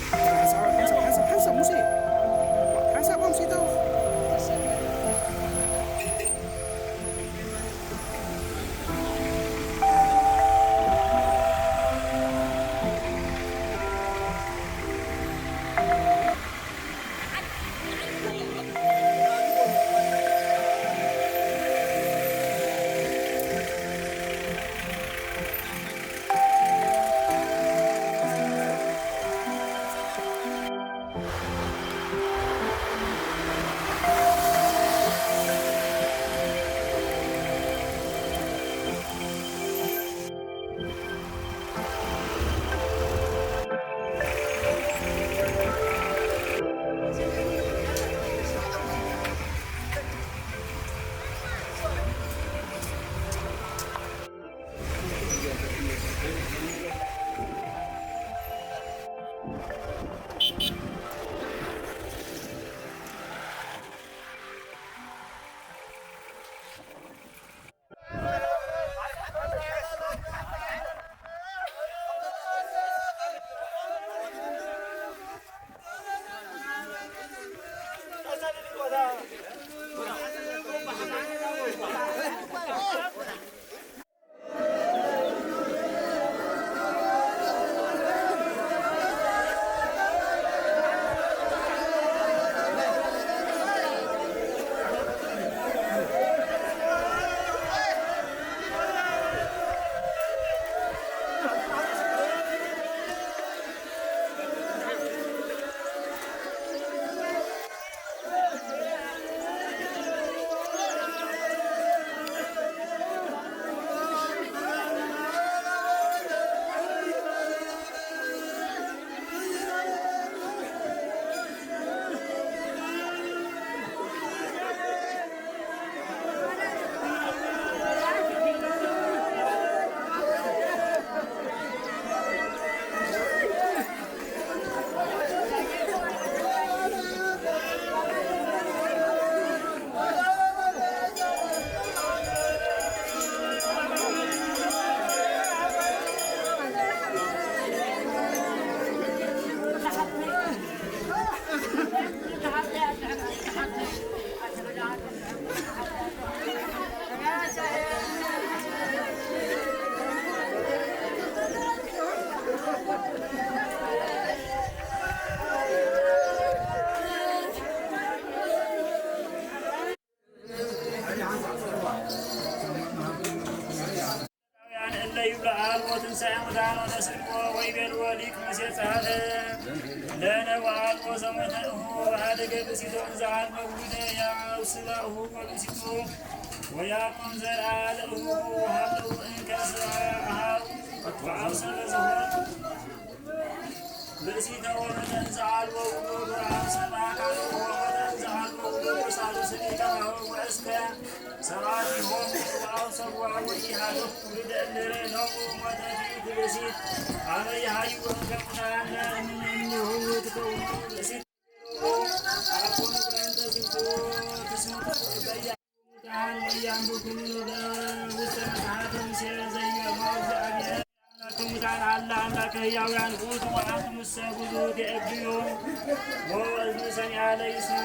ሓንሳብ፣ ሓንሳብ፣ ሓንሳብ፣ ሓንሳብ፣ ሙሴ። ሓንሳብ፣ ሙሴ፣ ተው። ሰሙዳኖ ተስልቆ ወይ ቤልዎ ሊቅ ሙሴ ጸሐፈ። ለነ ወአልቦ ዘሞተ እሁ ወሃደገ ብእሲቶ እንዘ አልቦ ውሉደ ያውስባእሁ ወብእሲቶ ወያቆም ዘርአ ለእሁ ወሃለዉ እንከ ስብአ አሃው ወአውሰበ ዝሆን ብእሲተ ወመተ እንዘ አልቦ ውሉድ ወአውሰበ አካሉ ወሞተ እንዘ አልቦ ውሉድ ወሳሉስኒ ከማሁ ወእስከ ሰብአቲሆሙ ወአውሰብዋ ወኢሃደፉ ትውልደ እምድረ ሎሙ ሞተቲ ብእሲት አመ ይሃዩ እንከ ሙታነ እምኔሆሙ ትከውኑ ብእሲት አኮኑ በእንተ ዝንቱ ትስምቱ በያ ሙታን ወያንብኩኑ ውስተ መጽሐፈ ሙሴ ዘይመሞ እግዚአብሔር አምላከ ሙታን አለ አምላከ ሕያውያን ውእቱ ወአንቱም እሰ ብዙ ትእብዩ ወእዝኒ ሰሚዐ ለይስማ።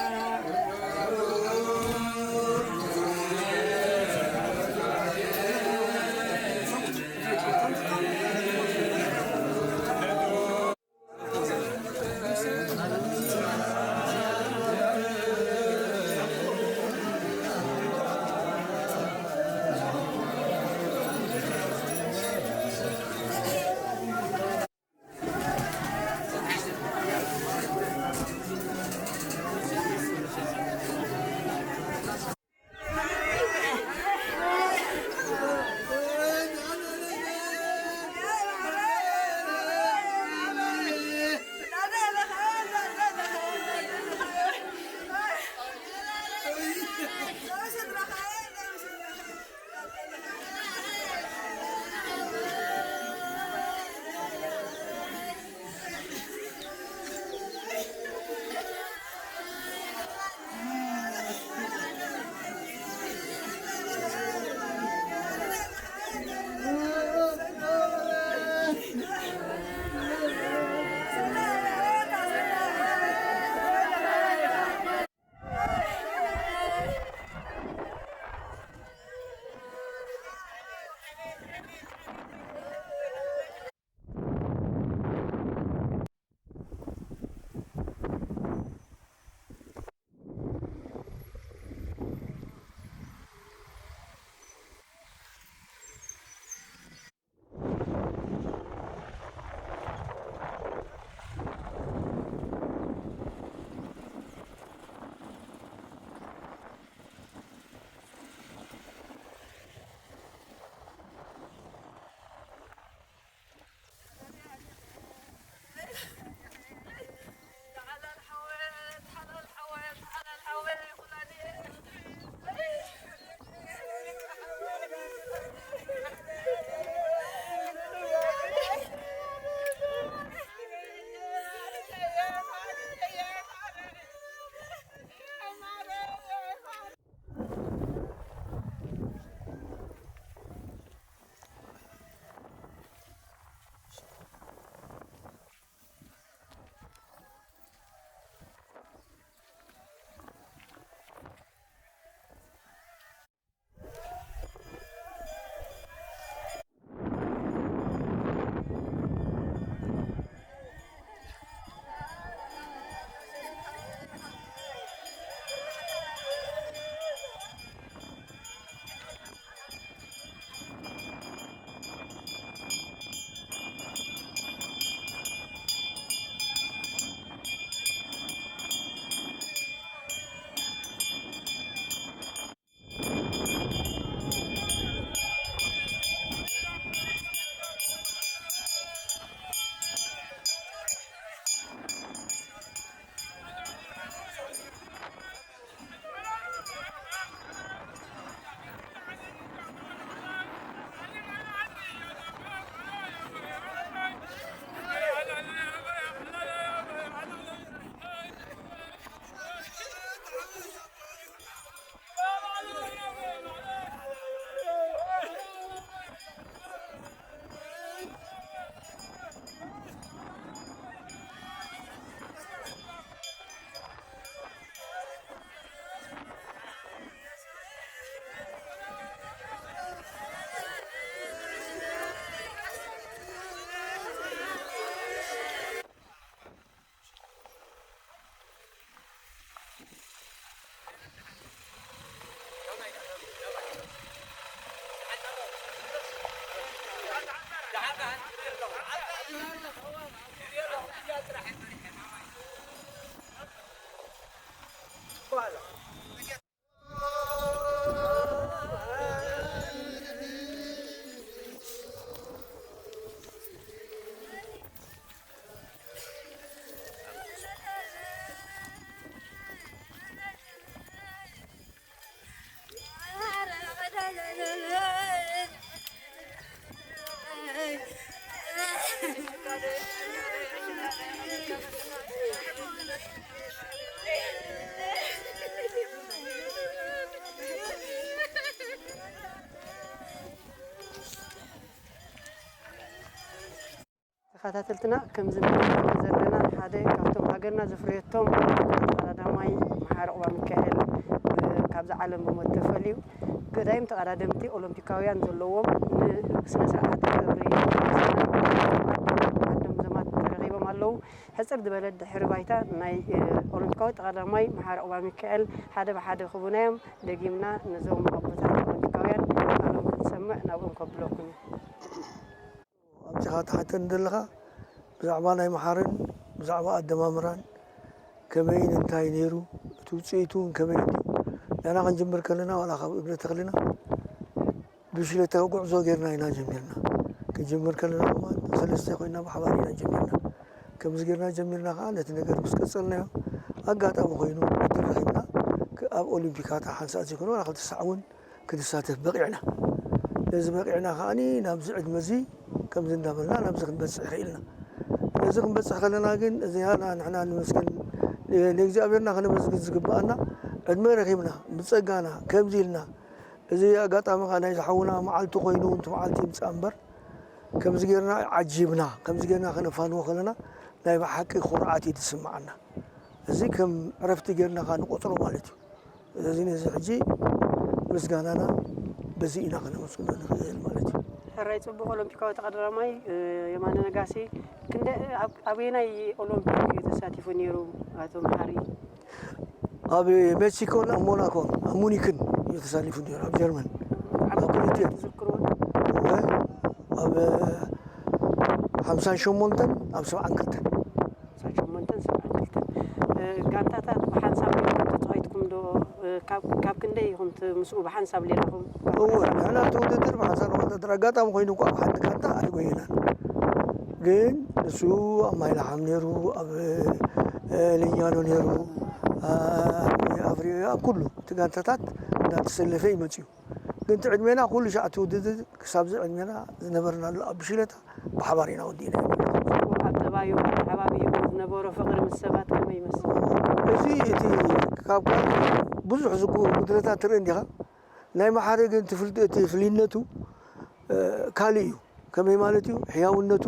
ተኸታተልትና፣ ከምዚ ንሪኦ ዘለና ሓደ ካብቶም ሃገርና ዘፍረየቶም ተቐዳዳማይ መሓሪ ዑቕባሚካኤል ብ-፣ ካብዛ ዓለም ብሞት ተፈልዩ። ገዳይም ተቐዳደምቲ ኦሎምፒካውያን ዘለዎም ንስነ ስርዓት ቀብሪ ዓዶም ዘማት ተረኺቦም ኣለዉ። ሕጽር ዝበለ ድሕሪ ባይታ ናይ፣ እ፣ ኦሎምፒካዊ ተቐዳዳማይ መሓሪ ዑቕባሚካኤል ሓደ ብሓደ ክቡናዮም ደጊምና ነዞም ኣቦታት ኦሎምፒካውያን ቃሎም ክንሰምዕ ናብኦም ከብለኩም እዩ። ኣምጺኻ ትሓተኒ ዘለኻ ብዛዕባ ናይ መሓርን ብዛዕባ ኣደማምራን ከመይን እንታይ ነይሩ፣ እቲ ውጽኢቱ እውን ከመይ ድዩ? ንሕና ክንጅምር ከለና ዋላ ካብ እግሪ ተኽልና ብሽለታዊ ጉዕዞ ጌርና ኢና ጀሚርና። ክንጅምር ከለና ድማ ሰለስተ ኮይና ብሓባር ኢና ጀሚርና። ከምዚ ጌርና ጀሚርና ከኣ ነቲ ነገር ምስ ቀጸልናዮ ኣጋጣሚ ኮይኑ ዕድል ረኺብና ክ-፣ ኣብ ኦሊምፒካት ሓንሳእ ዘይኮነ ዋላ ክልተ ሳዕ እውን ክንሳተፍ በቂዕና። ነዚ በቂዕና ከኣኒ ናብዚ ዕድመ እዚ ከምዚ እንዳበልና ናብዚ ክንበጽሕ ክኢልና። ነዚ ክንበጽሕ ከለና ግን እዚኣ ንሕና ንመስገን፣ ንእግዚኣብሔርና ከነመስግን ዝግብኣና ዕድመ ረኺብና ብጸጋና ከምዚ ኢልና። እዚ ኣጋጣሚ ከኣ ናይ ዝሓውና መዓልቲ ኮይኑ፣ እቲ መዓልቲ ይምጻእ እምበር፣ ከምዚ ጌርና ዓጂብና፣ ከምዚ ጌርና ከነፋንዎ ከለና ናይ ብሓቂ ኩርዓት እዩ ዝስምዓና። እዚ ከም ዕረፍቲ ጌርና ከኣ ንቆጽሮ ማለት እዩ። ስለዚ ነዚ ሕጂ ምስጋናና በዚ ኢና ከነመስግኖ ንኽእል ማለት እዩ። ሕራይ ጽቡቕ ኦሎምፒካዊ ተቐዳዳማይ፣ እ፣ የማነ ነጋሲ፣ ክንደ-፣ ኣብ-፣ ኣበየናይ ኦሎምፒክ እዩ ተሳቲፉ ነይሩ ኣቶ መሓሪ? ኣብ ሜክሲኮን ኣብ ሞናኮን ኣብ ሙኒክን እዩ ተሳቲፉ ነይሩ፣ ኣብ ጀርመን። ኣብ ዓመት ክልቲኡ። ትዝክርዎ? እወ፣ ኣብ ሓምሳን ሸሞንተን ኣብ ሰብዓን ክልተን። ሓምሳን ሸሞንተን ሰብዓን ክልተን። እ፣ ጋንታታት ብሓንሳብ ሌላኹም ተጻዊትኩም ዶ? እ፣ ካብ፣ ካብ ክንደይ ኢኹም ት-፣ ምስኡ ብሓንሳብ ሌላኹም? እወ፣ ንሕና እቲ ውድድር ብሓንሳብ ንውድድር ኣጋጣሚ ኮይኑ እኳ ኣብ ሓንቲ ጋንታ ኣይጎየናን። ግን ንሱ ኣብ ማይላሓም ነይሩ፣ ኣብ፣ እ፣ ሊኛኖ ነይሩ፣ ኣብ ኣፍሪ-፣ ኣብ ኩሉ እቲ ጋንታታት እናተሰለፈ እዩ መጺኡ። ግን እቲ ዕድሜና ኩሉ ሻዕ እቲ ውድድር ክሳብ እዚ ዕድሜና ዝነበርናሉ ኣብ ብሽለታ ብሓባር ኢና ወዲእና። ኣብ ጠባዩ፣ ኣብ ከባቢኡ ዝነበሮ ፍቕሪ ምስ ሰባት ከመይ ይመስል? እዚ እቲ ካብ ካልእ ብዙሕ ዝጉ-፣ ጉድለታት ትርኢ እንዲኻ። ናይ መሓሪ ግን እቲ ፍል-፣ እቲ ፍልይነቱ፣ እ፣ ካልእ እዩ። ከመይ ማለት እዩ? ሕያውነቱ፣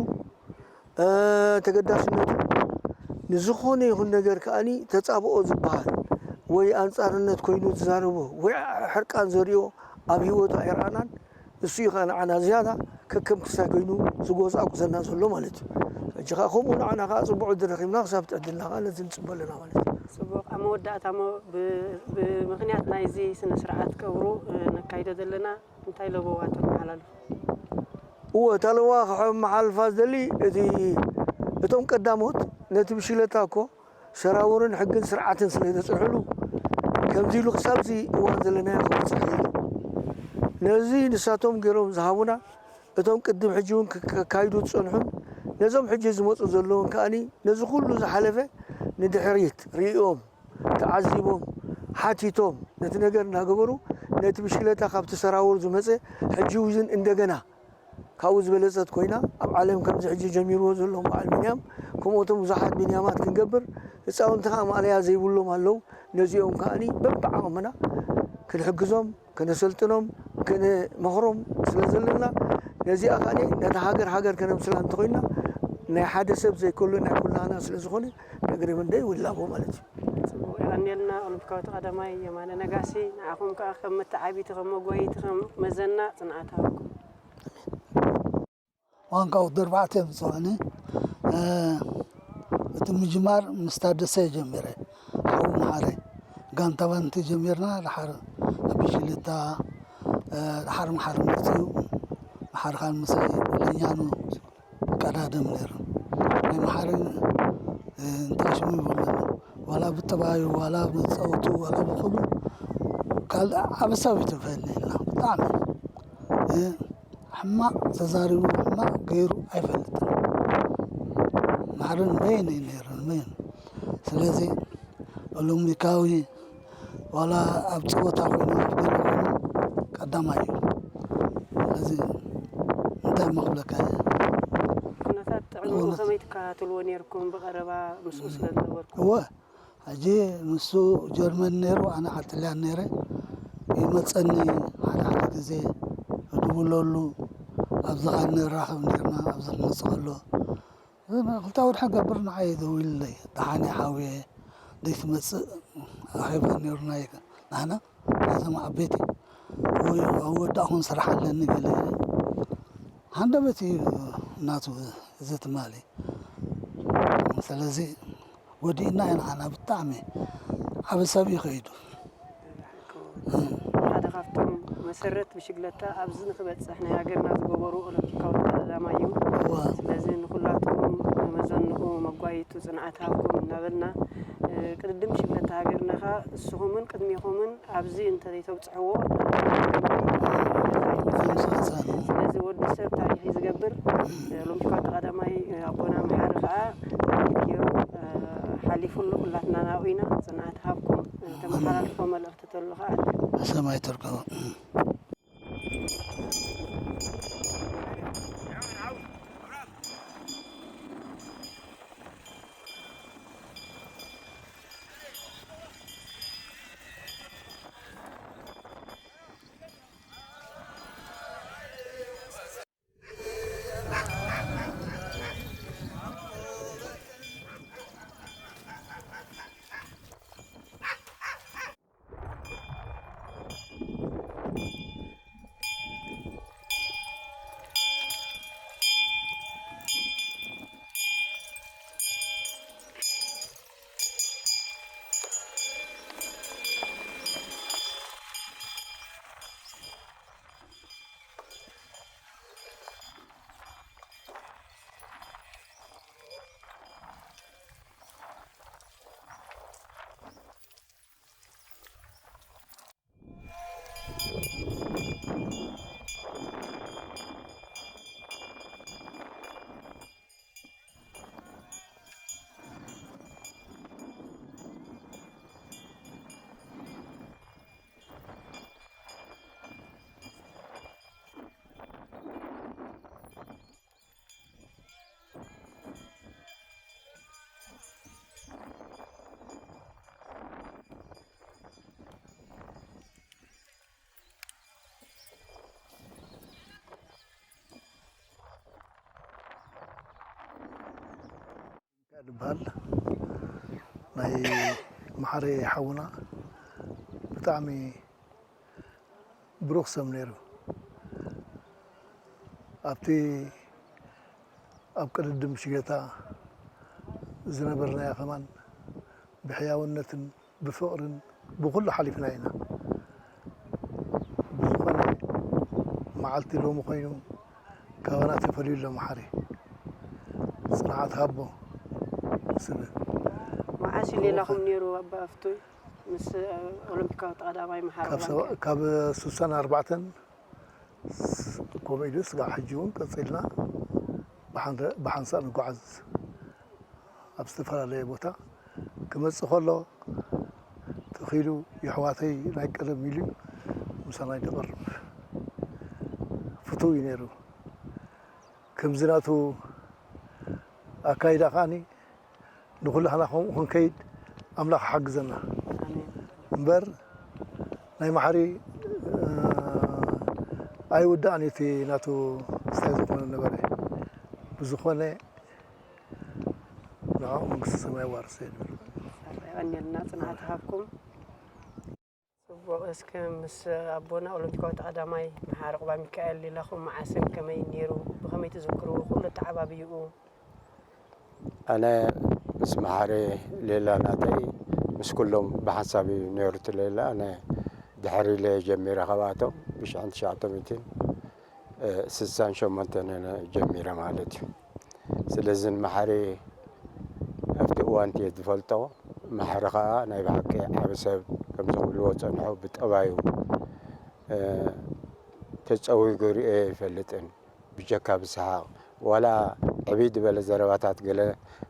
እ፣ ተገዳስነቱ፣ ንዝኾነ ይኹን ነገር ከኣኒ ተጻብኦ ዝበሃል ወይ ኣንጻርነት ኮይኑ ዝዛረቦ ወይ ሕርቃን ዘርእዮ ኣብ ህይወቱ ኣይረኣናን። እሱ እዩ ከኣ ንዓና ዝያዳ ከከም ክስታይ ኮይኑ ዝጎስኣጉሰና ዘሎ ማለት እዩ። ሕጂ ከኣ ከምኡ ንዓና ከኣ ጽቡቕ ዕድል ረኺብና ክሳብ ትዕድልና ከኣ ነዚ ንጽበ ኣለና ማለት እዩ። ጽቡቕ። ኣብ መወዳእታ እሞ ብ-፣ ብምኽንያት ናይዚ ስነ ስርዓት ቀብሩ፣ እ፣ ነካይዶ ዘለና እንታይ ለበዋ ተመሓላልፉ? እወ፣ እታ ለበዋ ክመሓላልፋ ዝደሊ እቲ፣ እቶም ቀዳሞት ነቲ ብሽለታ እኮ ሰራውርን ሕግን ስርዓትን ስለ ዘጽንሑሉ፣ ከምዚ ኢሉ ክሳብ እዚ እዋን ዘለናዮ ክበጽሕ ክኢሉ። ነዚ ንሳቶም ገይሮም ዝሃቡና፣ እቶም ቅድም ሕጂ እውን ክካይዱ ዝጸንሑን፣ ነዞም ሕጂ ዝመጹ ዘለውን ከኣኒ፣ ነዚ ኩሉ ዝሓለፈ ንድሕሪት ርእዮም፣ ተዓዚቦም፣ ሓቲቶም፣ ነቲ ነገር እናገበሩ፣ ነቲ ብሽለታ ካብቲ ሰራውር ዝመጸ ሕጂ እውን እንደገና ካብኡ ዝበለጸት ኮይና ኣብ ዓለም ከምዚ ሕጂ ጀሚርዎ ዘሎ በዓል ቢንያም፣ ከምኡቶም ብዙሓት ቢንያማት ክንገብር፣ ህጻውንቲ ከኣ ማእለያ ዘይብሎም ኣለዉ። ነዚኦም ከኣኒ በብዓቕምና ክንሕግዞም፣ ከነሰልጥኖም፣ ከነመኽሮም ስለ ዘለና፣ ነዚኣ ከኣኒ ነታ ሃገር ሃገር ከነምስላ እንተኾይንና፣ ናይ ሓደ ሰብ ዘይኮሎ ናይ ኩላና ስለ ዝኾነ፣ ነግሪ ምንደይ ውላቦ ማለት እዩ። ጽቡቕ፣ የቐንየልና። ኦሎምፒካዊ ተቐዳማይ የማነ ነጋሲ፣ ንዓኹም ከኣ ከም መተዓቢቲ፣ ከም መጓየይቲ፣ ከም መዘና ጽንዓት ሃብኩም። ዋንካ ወዲ ኣርባዕተ ምጽዋኒ፣ እ፣ እቲ ምጅማር ምስ ታደሰ ጀሚረ፣ ሓው መሓረ፣ ጋንታ ባንቲ ጀሚርና፣ ድሓር ኣብ ሽልታ፣ እ፣ ድሓር መሓር መጽኡ፣ መሓር ካን ምሳይ ለኛኑ ቀዳደም ነይሩ። ናይ መሓርን፣ እ፣ እንታይ ሽሙ ይብሉ፣ ዋላ ብጠባዩ ዋላ ብፀውቱ ዋላ ብኩሉ ካልእ ዓቢ ሰብ እዩ ተፈሊ ኢልና ብጣዕሚ እ፣ ሕማቕ ተዛሪቡ ሕማቕ ገይሩ ኣይፈልጥን። ማዕረ ንበይኑ እዩ ነይሩ ንበይኑ። ስለዚ ኦሎምፒካዊ ዋላ ኣብ ፀወታ ኮይኑ ገለ ኮይኑ ቀዳማይ እዩ። ስለዚ እንታይ እሞ ክብለካ እየ? ኩነታት ጥዕንኡ ከመይ ትከታተልዎ ነይርኩም ብቐረባ ምስኡ ስለ ዝነበርኩም? እወ ሕጂ ንሱ ጀርመን ነይሩ ኣነ ዓጥልያን ነይረ። ይመፀኒ ሓደ ሓደ ግዜ እድውለሉ ኣብዚ ኸዓ ንራኸብ ነርና ኣብዚ ክመፅእ ከሎ ክልተ ወድሐ ገብር ንዓይ ደዊሉለይ ደሓን እየ ሓውየ ዘይትመፅእ ኣኼባ ነይሩና እዩ። ንሕና እዞም ዓበይቲ ወይ ኣወዳእኹን ስራሕ ኣለኒ ገለ ሃንደበት እዩ ናቱ እዚ ትማሊ ስለዚ ወዲእና ኢና ንዓና ብጣዕሚ ዓቢ ሰብ እዩ ከይዱ። ሓደ ካብቶም መሰረት ብሽግለታ ኣብዚ ንክበፅሕ ናይ ሃገርና ዝገበሩ ኦሎምፒካዊ ተቐዳዳማይ እዩ። እወ ስለዚ ንኩላትኩም መዘንኡ መጓይቱ ፅንዓት ሃብኩም እናበልና ቅድድም ብሽግለታ ሃገርና ኸዓ እስኹምን ቅድሚኹምን ኣብዚ እንተዘይተብፅሕዎ ስለዚ ወዲ ሰብ ታሪክ እዩ ዝገብር። ኦሎምፒካዊ ተቐዳማይ ኣቦና መሓሪ ከዓ ታሪክ ገይሩ ሓሊፉ ኣሎ። ኩላትና ናብኡ ኢና። ፅንዓት ሃብኩም። ተመሓላልፎ መልእኽቲ ተሎ ከዓ ኣድርጉ። ሰማይ ትርከቦ ዝበሃል ናይ መሓሪ ሓውና ብጣዕሚ ብሩኽ ሰብ ነይሩ። ኣብቲ ኣብ ቅድድም ሽገታ ዝነበርናዮ ከማን ብሕያውነትን ብፍቕርን ብኹሉ ሓሊፍና ኢና። ብዝኾነ መዓልቲ ሎሚ ኮይኑ ካባና ተፈልዩ ኣሎ መሓሪ። ጽንዓት ሃቦ ስብል። መዓስ እዩ ሌላኹም ነይሩ ኣባ ኣፍቱይ? ምስ ኦሎምፒካዊ ተቐዳማይ መሓሪ ካብ ሰባ- ካብ ስሳን ኣርባዕተን ስ- ከምኡ ኢሉ ስጋዕ ሕጂ እውን ቀፂልና ብሓንሳእ ንጓዓዝ ኣብ ዝተፈላለየ ቦታ ክመፅእ ከሎ ትኺሉ የሕዋተይ ናይ ቀደም ኢሉ ምሳና ይደቐርብ ፍቱው እዩ ነይሩ። ከምዚ ናቱ ኣካይዳ ከዓኒ ንኹላህና ከምኡ ክንከይድ ኣምላኽ ሓግዘና እምበር ናይ ማሕሪ ኣይውዳእን እቲ ናቱ ስታይ ዝኾነ ነበረ ብዝኾነ ንዓኡ መንግስቲ ሰማይ ዋርሰ ይብል። የቐንየልና ጽንዓት ይሃብኩም። ጽቡቕ እስከ ምስ ኣቦና ኦሎምፒካዊ ተቐዳማይ መሓሪ ቁባ ሚካኤል ሌላኹም መዓስን ከመይ ነይሩ ብኸመይ ትዝክርዎ ኩሉ ኣተዓባብይኡ? ኣነ ምስ መሓሪ ሌላ ናተይ ምስ ኩሎም ብሓንሳብ እዩ ነይሩ እቲ ሌላ ኣነ ድሕር ኢለ ጀሚረ ካብኣቶም ብሽሕን ትሽዓተ ሚእትን ስሳን ሸሞንተን ጀሚረ ማለት እዩ። ስለዚ ንመሓሪ ኣብቲ እዋን እየ ዝፈልጦ ማሕሪ ኸኣ ናይ ብሓቂ ዓቢ ሰብ ከምዚ ክብልዎ ጸንሑ ብጠባዩ ተጸዊጉ ርእየ ኣይፈልጥን። ብጀካ ብሰሓቕ ዋላ ዕብይ ዝበለ ዘረባታት ገለ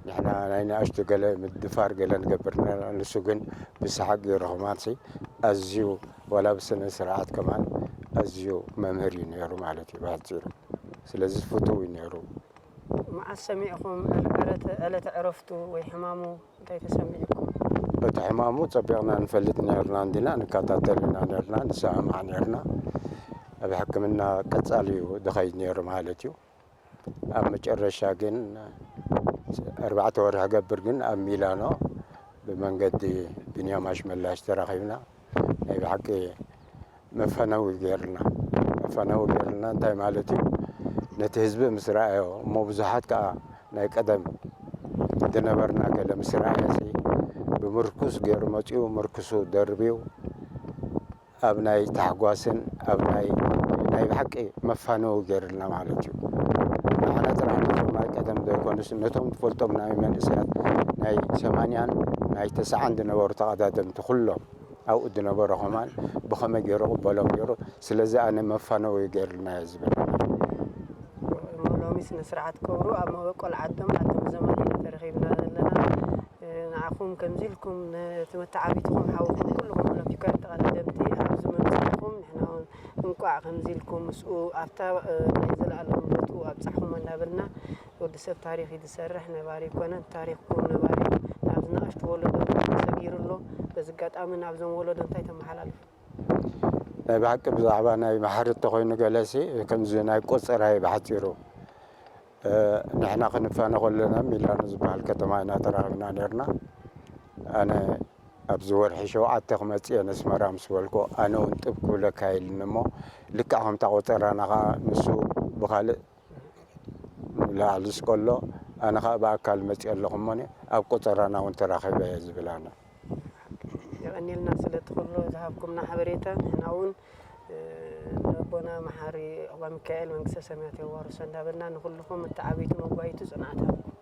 ንሕና ናይ ንኣሽቱ ገለ ምድፋር ገለ ንገብር ነርና። ንሱ ግን ብሰሓቕ ገይሩ ከማንሲ ኣዝዩ ዋላ ብስነ ስርዓት ከማን ኣዝዩ መምህር እዩ ነይሩ ማለት እዩ ብሕጺሩ። ስለዚ ፍቱው እዩ ነይሩ። መዓስ ሰሚዕኹም ዕለተ ዕረፍቱ ወይ ሕማሙ እንታይ ተሰሚዕኩም? እቲ ሕማሙ ጸቢቕና ንፈልጥ ነርና እንዲና ንከታተል ኢና ነርና ንሰማማዕ ነርና። ኣብ ሕክምና ቀጻሊ እዩ ዝኸይድ ነይሩ ማለት እዩ። ኣብ መጨረሻ ግን ኣርባዕተ ወርሒ ገብር ግን ኣብ ሚላኖ ብመንገዲ ብንያም ኣሽመላሽ ተራኺብና። ናይ ብሓቂ መፈነዊ ገይርልና መፈነዊ ገይርልና እንታይ ማለት እዩ? ነቲ ህዝቢ ምስ ረኣዮ እሞ ብዙሓት ከዓ ናይ ቀደም ዝነበርና ገለ ምስ ረኣየሲ ብምርኩስ ገይሩ መፂኡ ምርኩሱ ደርብዩ ኣብ ናይ ታሕጓስን ኣብ ናይ ናይ ብሓቂ መፋነዊ ገይርልና ማለት እዩ። ንዓና ጥራሕ ነቶም ናይ ቀደም ዘይኮኑስ ነቶም ትፈልጦም ናይ መንእሰያት ናይ ሰማንያን ናይ ተስዓን ዝነበሩ ተቐዳደምቲ ኩሎም ኣብኡ ዝነበሩ ከማን ብኸመይ ገይሩ ቅበሎም ነይሩ። ስለዚ ኣነ መፋነዊ ገይርልና እየ ዝብል። ሎሚ ስነ ስርዓት ክብሩ ኣብ መበቆል ዓዶም ዓዶም ዘማን ኢና ተረኺብና ዘለና። ንዓኹም ከምዚ ኢልኩም ነቲ መተዓቢትኹም ሓውኩም ኩልኹም ኦሎምፒካውያን ተቐዳደምቲ ኣብዚ ምምፃእኹም ንሕና እውን እንቋዕ ከምዚ ኢልኩም ምስኡ ኣብታ ናይ ዘለኣለም ቦትኡ ኣብፃሕኹም እናበልና። ወዲ ሰብ ታሪኽ እዩ ዝሰርሕ፣ ነባሪ ኣይኮነን። ታሪኽኩም ነባሪ እዩ። ናብዚ ንኣሽቱ ወለዶ ተሰጊሩ ኣሎ። በዚ ኣጋጣሚ ናብዞም ወለዶ እንታይ ተመሓላልፉ? ናይ ብሓቂ ብዛዕባ ናይ መሓሪ እንተኾይኑ ገለሲ ከምዚ ናይ ቆፀራ እዩ ብሓፂሩ። ንሕና ክንፋነ ከለና ሚላኖ ዝበሃል ከተማ ኢና ተራኺብና ነርና። ኣነ ኣብዚ ወርሒ ሸውዓተ ክመጽእ እየ ነስመራ ምስ በልኩ ኣነ እውን ጥብ ክብለካ ኢልኒ እሞ ልክዕ ከምታ ቆፀራና ከዓ ንሱ ብኻልእ ንላዕሊ ስቀሎ ኣነ ከዓ ብኣካል መፅእ ኣለኹ እሞ ኣብ ቆፀራና እውን ተራኺበ እየ ዝብል ኣነ። የቐኒልና ስለቲ ኩሉ ዝሃብኩምና ሓበሬታ ንሕና እውን ነቦና መሓሪ ኣባ ሚካኤል መንግስተ ሰማያት የዋርሶ እንዳበልና ንኩልኹም እተዓቢቱ መጓይቱ ፅንዓት ሃብኩም።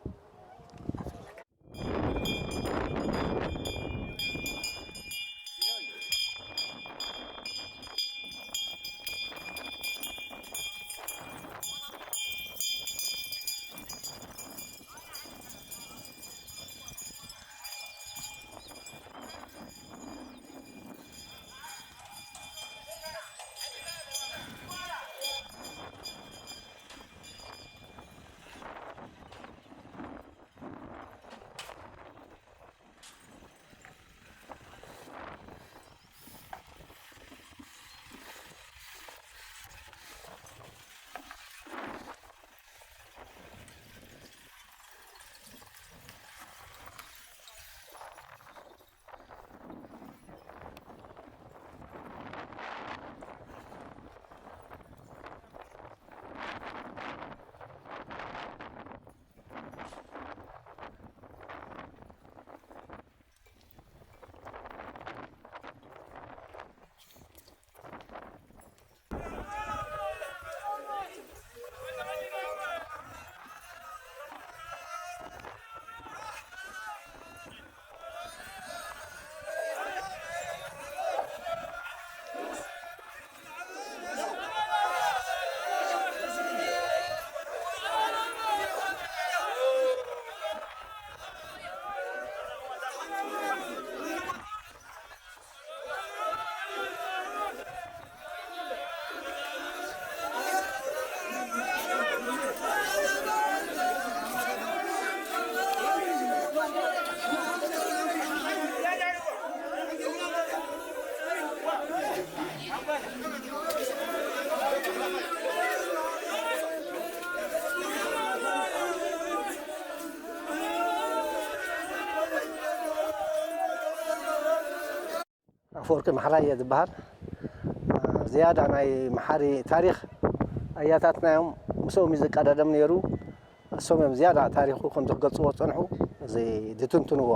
ኣፈወርቂ መሓራይ እየ ዝበሃል። ዝያዳ ናይ መሓሪ ታሪኽ ኣያታትና እዮም፣ ምስኦም እዩ ዝቀዳደም ነይሩ። እሶም እዮም ዝያዳ ታሪኹ ከምዚ ክገልፅዎ ዝፀንሑ፣ እዚ ዝትንትንዎ።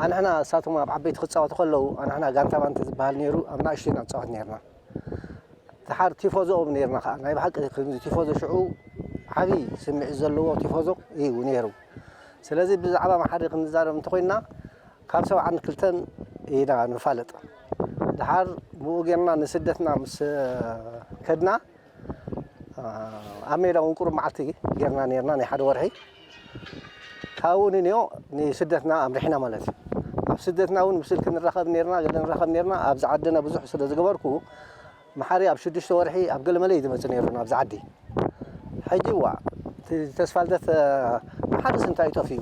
ኣንሕና እሳቶም ኣብ ዓበይቲ ክፃወቱ ከለዉ ኣንሕና ጋንታ ባንቲ ዝበሃል ነይሩ፣ ኣብ ናእሽቱ ኢና ንፃወት ነርና። ድሓር ቲፎዞኦም ነርና ከዓ ናይ ብሓቂ ከምዚ ቲፎዞ ሽዑ ዓብዪ ስምዒት ዘለዎ ቲፎዞ እዩ ነይሩ። ስለዚ ብዛዕባ መሓሪ ክንዛረብ እንተኮይንና ካብ ሰብዓን ክልተን ኢና ንፋለጥ። ድሓር ብኡ ጌርና ንስደትና ምስ ከድና፣ ኣብ ሜዳ እውን ቁሩብ መዓልቲ ጌርና ኔርና፣ ናይ ሓደ ወርሒ። ካብኡ ንንዮ ንስደትና ኣምሪሕና ማለት እዩ። ኣብ ስደትና እውን ብስልኪ ንራኸብ ኔርና፣ ገለ ንራኸብ ኔርና። ኣብዚ ዓድና ብዙሕ ስለ ዝገበርኩ፣ መሓሪ ኣብ ሽዱሽተ ወርሒ ኣብ ገለመለ እዩ ዝመጽእ ነይሩ ናብዚ ዓዲ። ሕጂ ዋ፣ እቲ ተስፋ ልደት፣ መሓርስ እንታይ እዩ ጠፊኡ?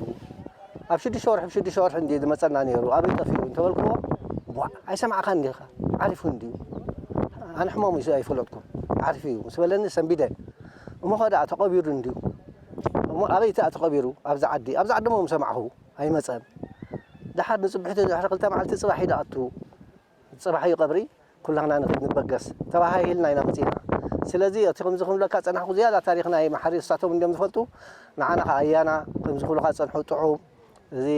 ኣብ ሽዱሽተ ወርሒ፣ ኣብ ሽዱሽተ ወርሒ እንዲ ዝመጸና ነይሩ፣ ኣበይ ጠፊኡ እንተበልክዎ፣ ዋ፣ ኣይሰማዕካን ዲኻ? ዓሪፉ እንድዩ። ኣነ ሕማሙ ይስ-፣ ኣይፈለጥኩን። ዓሪፉ እዩ ምስ በለኒ ሰንቢደ። እሞ ኸ ደኣ ተቐቢሩ እንድዩ። እሞ ኣበይ እቲ ተቐቢሩ? ኣብዛ ዓዲ። ኣብዛ ዓዲ እሞ ምሰማዕኹ፣ ኣይመጸን። ደሓር ንጽብሕቲ ድሕሪ ክልተ መዓልቲ ጽባሕ እዩ ደኣቱ። ጽባሕ እዩ ቀብሪ፣ ኩላህና ንኽድ ንበገስ ተባሃሂልና ኢና መጺና። ስለዚ እቲ ከምዚ ክብለካ ጸናሕኩ ዝያዳ ታሪኽ ናይ መሓሪ እሳቶም እንዲዮም ዝፈልጡ። ንዓና ኸዓ ኣያና ከምዚ ክብሉኻ ጸንሑ ጥዑም፣ እዚ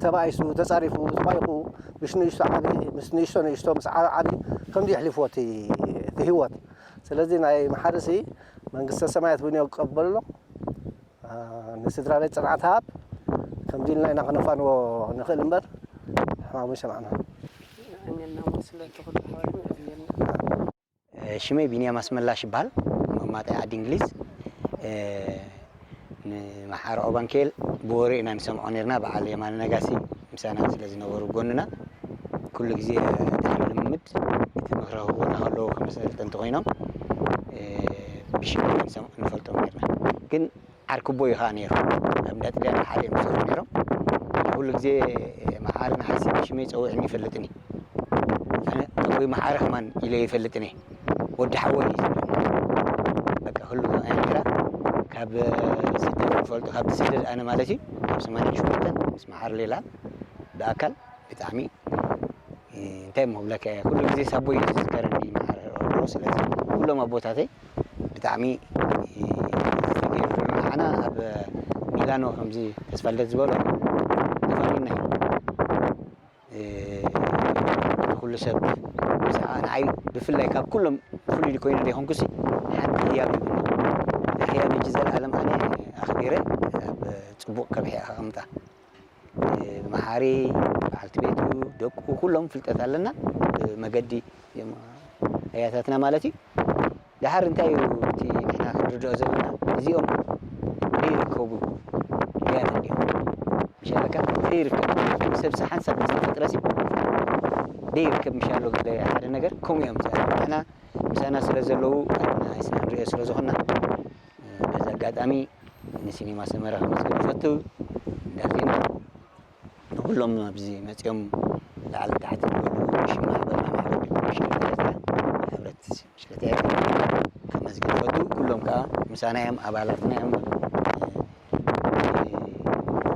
ተባኢሱ፣ ተጻሪፉ፣ ተባኢቑ፣ ምስ ንእሽቶ ዓቢ፣ ምስ ንእሽቶ ንእሽቶ፣ ምስ ዓቢ ዓቢ ከምዚ የሕሊፍዎ እቲ፣ እቲ ህይወት። ስለዚ ናይ መሓርሲ መንግስተ ሰማያት ብንዮ ክቀበሎ። አ፣ ንስድራ ቤት ጽንዓት ሃብ። ከምዚ ኢልና ኢና ክነፋንዎ ንኽእል እምበር፣ ሕማሙ ይሰማዕና። የቐንየልና እሞ ስለቲ ኩሉ ሓበርኩም የቐንየልና። ሽመይ ቢንያም ኣስመላሽ ይበሃል። መማጣይ ዓዲ እንግሊዝ። እ፣ ንመሓሪ ኦባንኬል ብወሬ ኢና ንሰምዖ ነርና። በዓል የማነ ነጋሲ ምሳና ስለ ዝነበሩ ጎንና፣ ኩሉ ግዜ ድሕሪ ልምምድ እቲ ምኽሪ ክህቡና ከለዉ ከም ኣሰልጠንቲ ኮይኖም፣ እ፣ ብሽም ኢና ንሰምዖ ንፈልጦም ነርና። ግን ዓርክቦ እዩ ኸዓ ነይሩ። ኣብ እንዳ ጥልያን ሓደ እዮም ዝሰርሑ ነይሮም። ኩሉ ግዜ መሓሪ ነሓሲ ብሽመይ ጸዊዕኒ ይፈልጥኒ። ኣነ ኣቦይ መሓሪ ከማን ኢለ ይፈልጥኒ። ወዲ ሓወይ እዩ ዝብለኒ። በቃ፣ ኩሉ ከማይ ነይራ። ካብ ስደት ዝፈልጦ፣ ካብ ስደት ኣነ ማለት እዩ፣ ካብ ሰማንያን ሸውዓተን ምስ መሓሪ ሌላ ብኣካል ብጣዕሚ፣ እ፣ እንታይ እሞ ክብለካ እየ፣ ኩሉ ግዜ ሳቦይ እዩ ዝዝከረኒ መሓሪ ሮሮ። ስለዚ ኩሎም ኣቦታተይ ብጣዕሚ፣ እ፣ ዝተገይሩሉ። ንዓና ኣብ ሚላኖ ከምዚ ተስፋ ልደት ዝበሎ ተፋኒና እዩ። እ፣ ኩሉ ሰብ ብዛዕባ ንዓይ ብፍላይ ካብ ኩሎም ፍሉይ ኮይነ ዘይኮንኩሲ ሓንቲ ህያብ ይብሉ። እታ ህያብ ሕጂ ዘለኣለም ኣነ ኣኽቢረ ኣብ ጽቡቕ ከብሒ ኣቐምጣ። መሓሪ፣ በዓልቲ ቤቱ፣ ደቁ፣ ኩሎም ፍልጠት ኣለና። ብመገዲ እዮም ኣያታትና ማለት እዩ። ደሓር እንታይ እዩ እቲ ንሕና ክንርድኦ ዘለና? እዚኦም ዘይርከቡ ድያና እንዲዮም። ምሻለካ ዘይርከብ ሰብ ሓንሳብ ዝተፈጥረሲ ዘይርከብ ምሻሎ ገለ ሓደ ነገር ከምኡ እዮም። ንሕና ምሳና ስለ ዘለዉ ኣይስና ንሪኦ ስለ ዝኾንና፣ በዚ ኣጋጣሚ ንሲኒማ ሰመረ ከመስግን እፈቱ። እንዳ ዜማ ንኩሎም ኣብዚ መጺኦም ላዕልን ታሕትን ዝበሉ ሽም ማሕበርና፣ ማሕበር ብሽክለታ ኤርትራ፣ ሕብረት ብሽክለታ ኤርትራ ከመስግን እፈቱ። ኩሎም ከኣ ምሳና እዮም፣ ኣባላትና እዮም።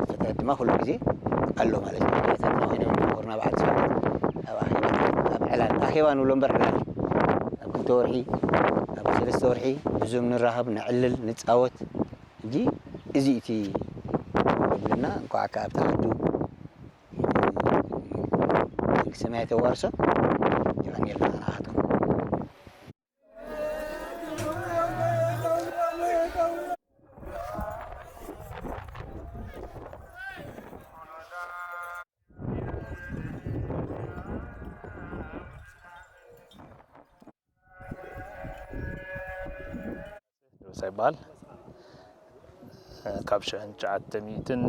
ፍጥረት ድማ ኩሉ ግዜ ኣሎ ማለት እዩ። ፍጥረታትና ኮይኖም ዝነበሩና በዓል ስብሐት ኣብ ኣኼባ፣ ኣብ ዕላል፣ ኣኼባ ንብሎ እምበር ዕላል፣ ኣብ ክልተ ወርሒ፣ ኣብ ሰለስተ ወርሒ ብዙም ንራኸብ፣ ንዕልል፣ ንጻወት። ሕጂ እዚ እቲ ይብለና። እንኳዕ ከኣ ኣብታ ዓዱ መንግስተ ሰማያት የዋርሶ። የቐንየልና ንዓኻትኩም። ደበሳ ይበሃል። ካብ ሽሕን ትሽዓተ ሚእትን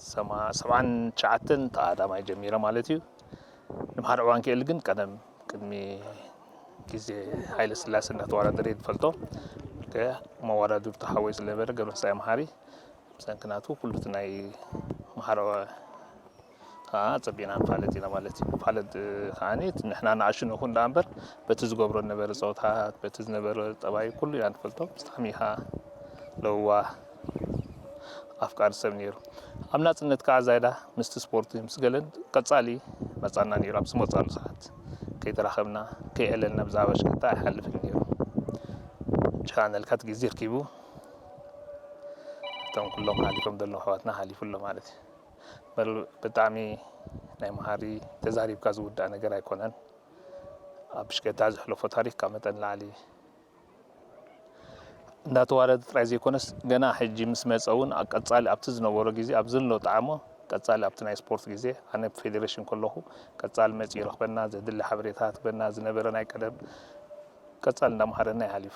ሰማ-፣ ሰብዓን ትሽዓተን ተቐዳማይ ጀሚረ ማለት እዩ። ንምሓር ዕዋን ክእል ግን ቀደም ቅድሚ ግዜ ሃይለ ስላሴ እናተወዳደረ እየ ዝፈልጦ። ከ-፣ መወዳድርቱ ሓወይ ስለ ነበረ ገብረስታይ መሓሪ፣ ብሰንኪ ናቱ ኩሉ እቲ ናይ መሓሮ ከዓ ጸቢቕና ንፋለጥ ኢና ማለት እዩ። ንፋለጥ ከዓኒ ንሕና ንኣሽኑ ንኹን ደኣ እምበር በቲ ዝገብሮ ዝነበረ ጸወታት፣ በቲ ዝነበረ ጠባይ ኩሉ ኢና ንፈልጦ። ብጣዕሚ ከዓ ለዋህ ኣፍቃሪ ሰብ ነይሩ። ኣብ ናጽነት ከዓ ዛይዳ ምስቲ ስፖርት ምስ ገለን ቀጻሊ መጻና ነይሩ። ኣብ ዝመጻሉ ሰዓት ከይተራኸብና ከይዕለልና ብዛዕባ ሽቀታ ኣይሓልፍን ነይሩ። ቻነልካ እቲ ግዜ ርኪቡ እቶም ኩሎም ሓሊፎም ዘለዉ ኣሕዋትና ሓሊፉ ኣሎ ማለት እዩ። በል-፣ ብጣዕሚ ናይ መሃሪ ተዛሪብካ ዝውዳእ ነገር ኣይኮነን። ኣብ ብሽቀታ ዘሕለፎ ታሪክ ካብ መጠን ላዕሊ እንዳተዋረደ ጥራይ ዘይኮነስ፣ ገና ሕጂ ምስ መጸ እውን ኣብ ቀጻሊ ኣብቲ ዝነበሮ ግዜ ኣብ ዘሎ ጣዕሞ ቀጻሊ ኣብቲ ናይ ስፖርት ግዜ ኣነ ብፌዴሬሽን ከለኹ ቀጻሊ መጺኡ ይረኽበና፣ ዘድሊ ሓበሬታ ክበና ዝነበረ ናይ ቀደም ቀጻሊ እንዳምሃረና ይሓሊፉ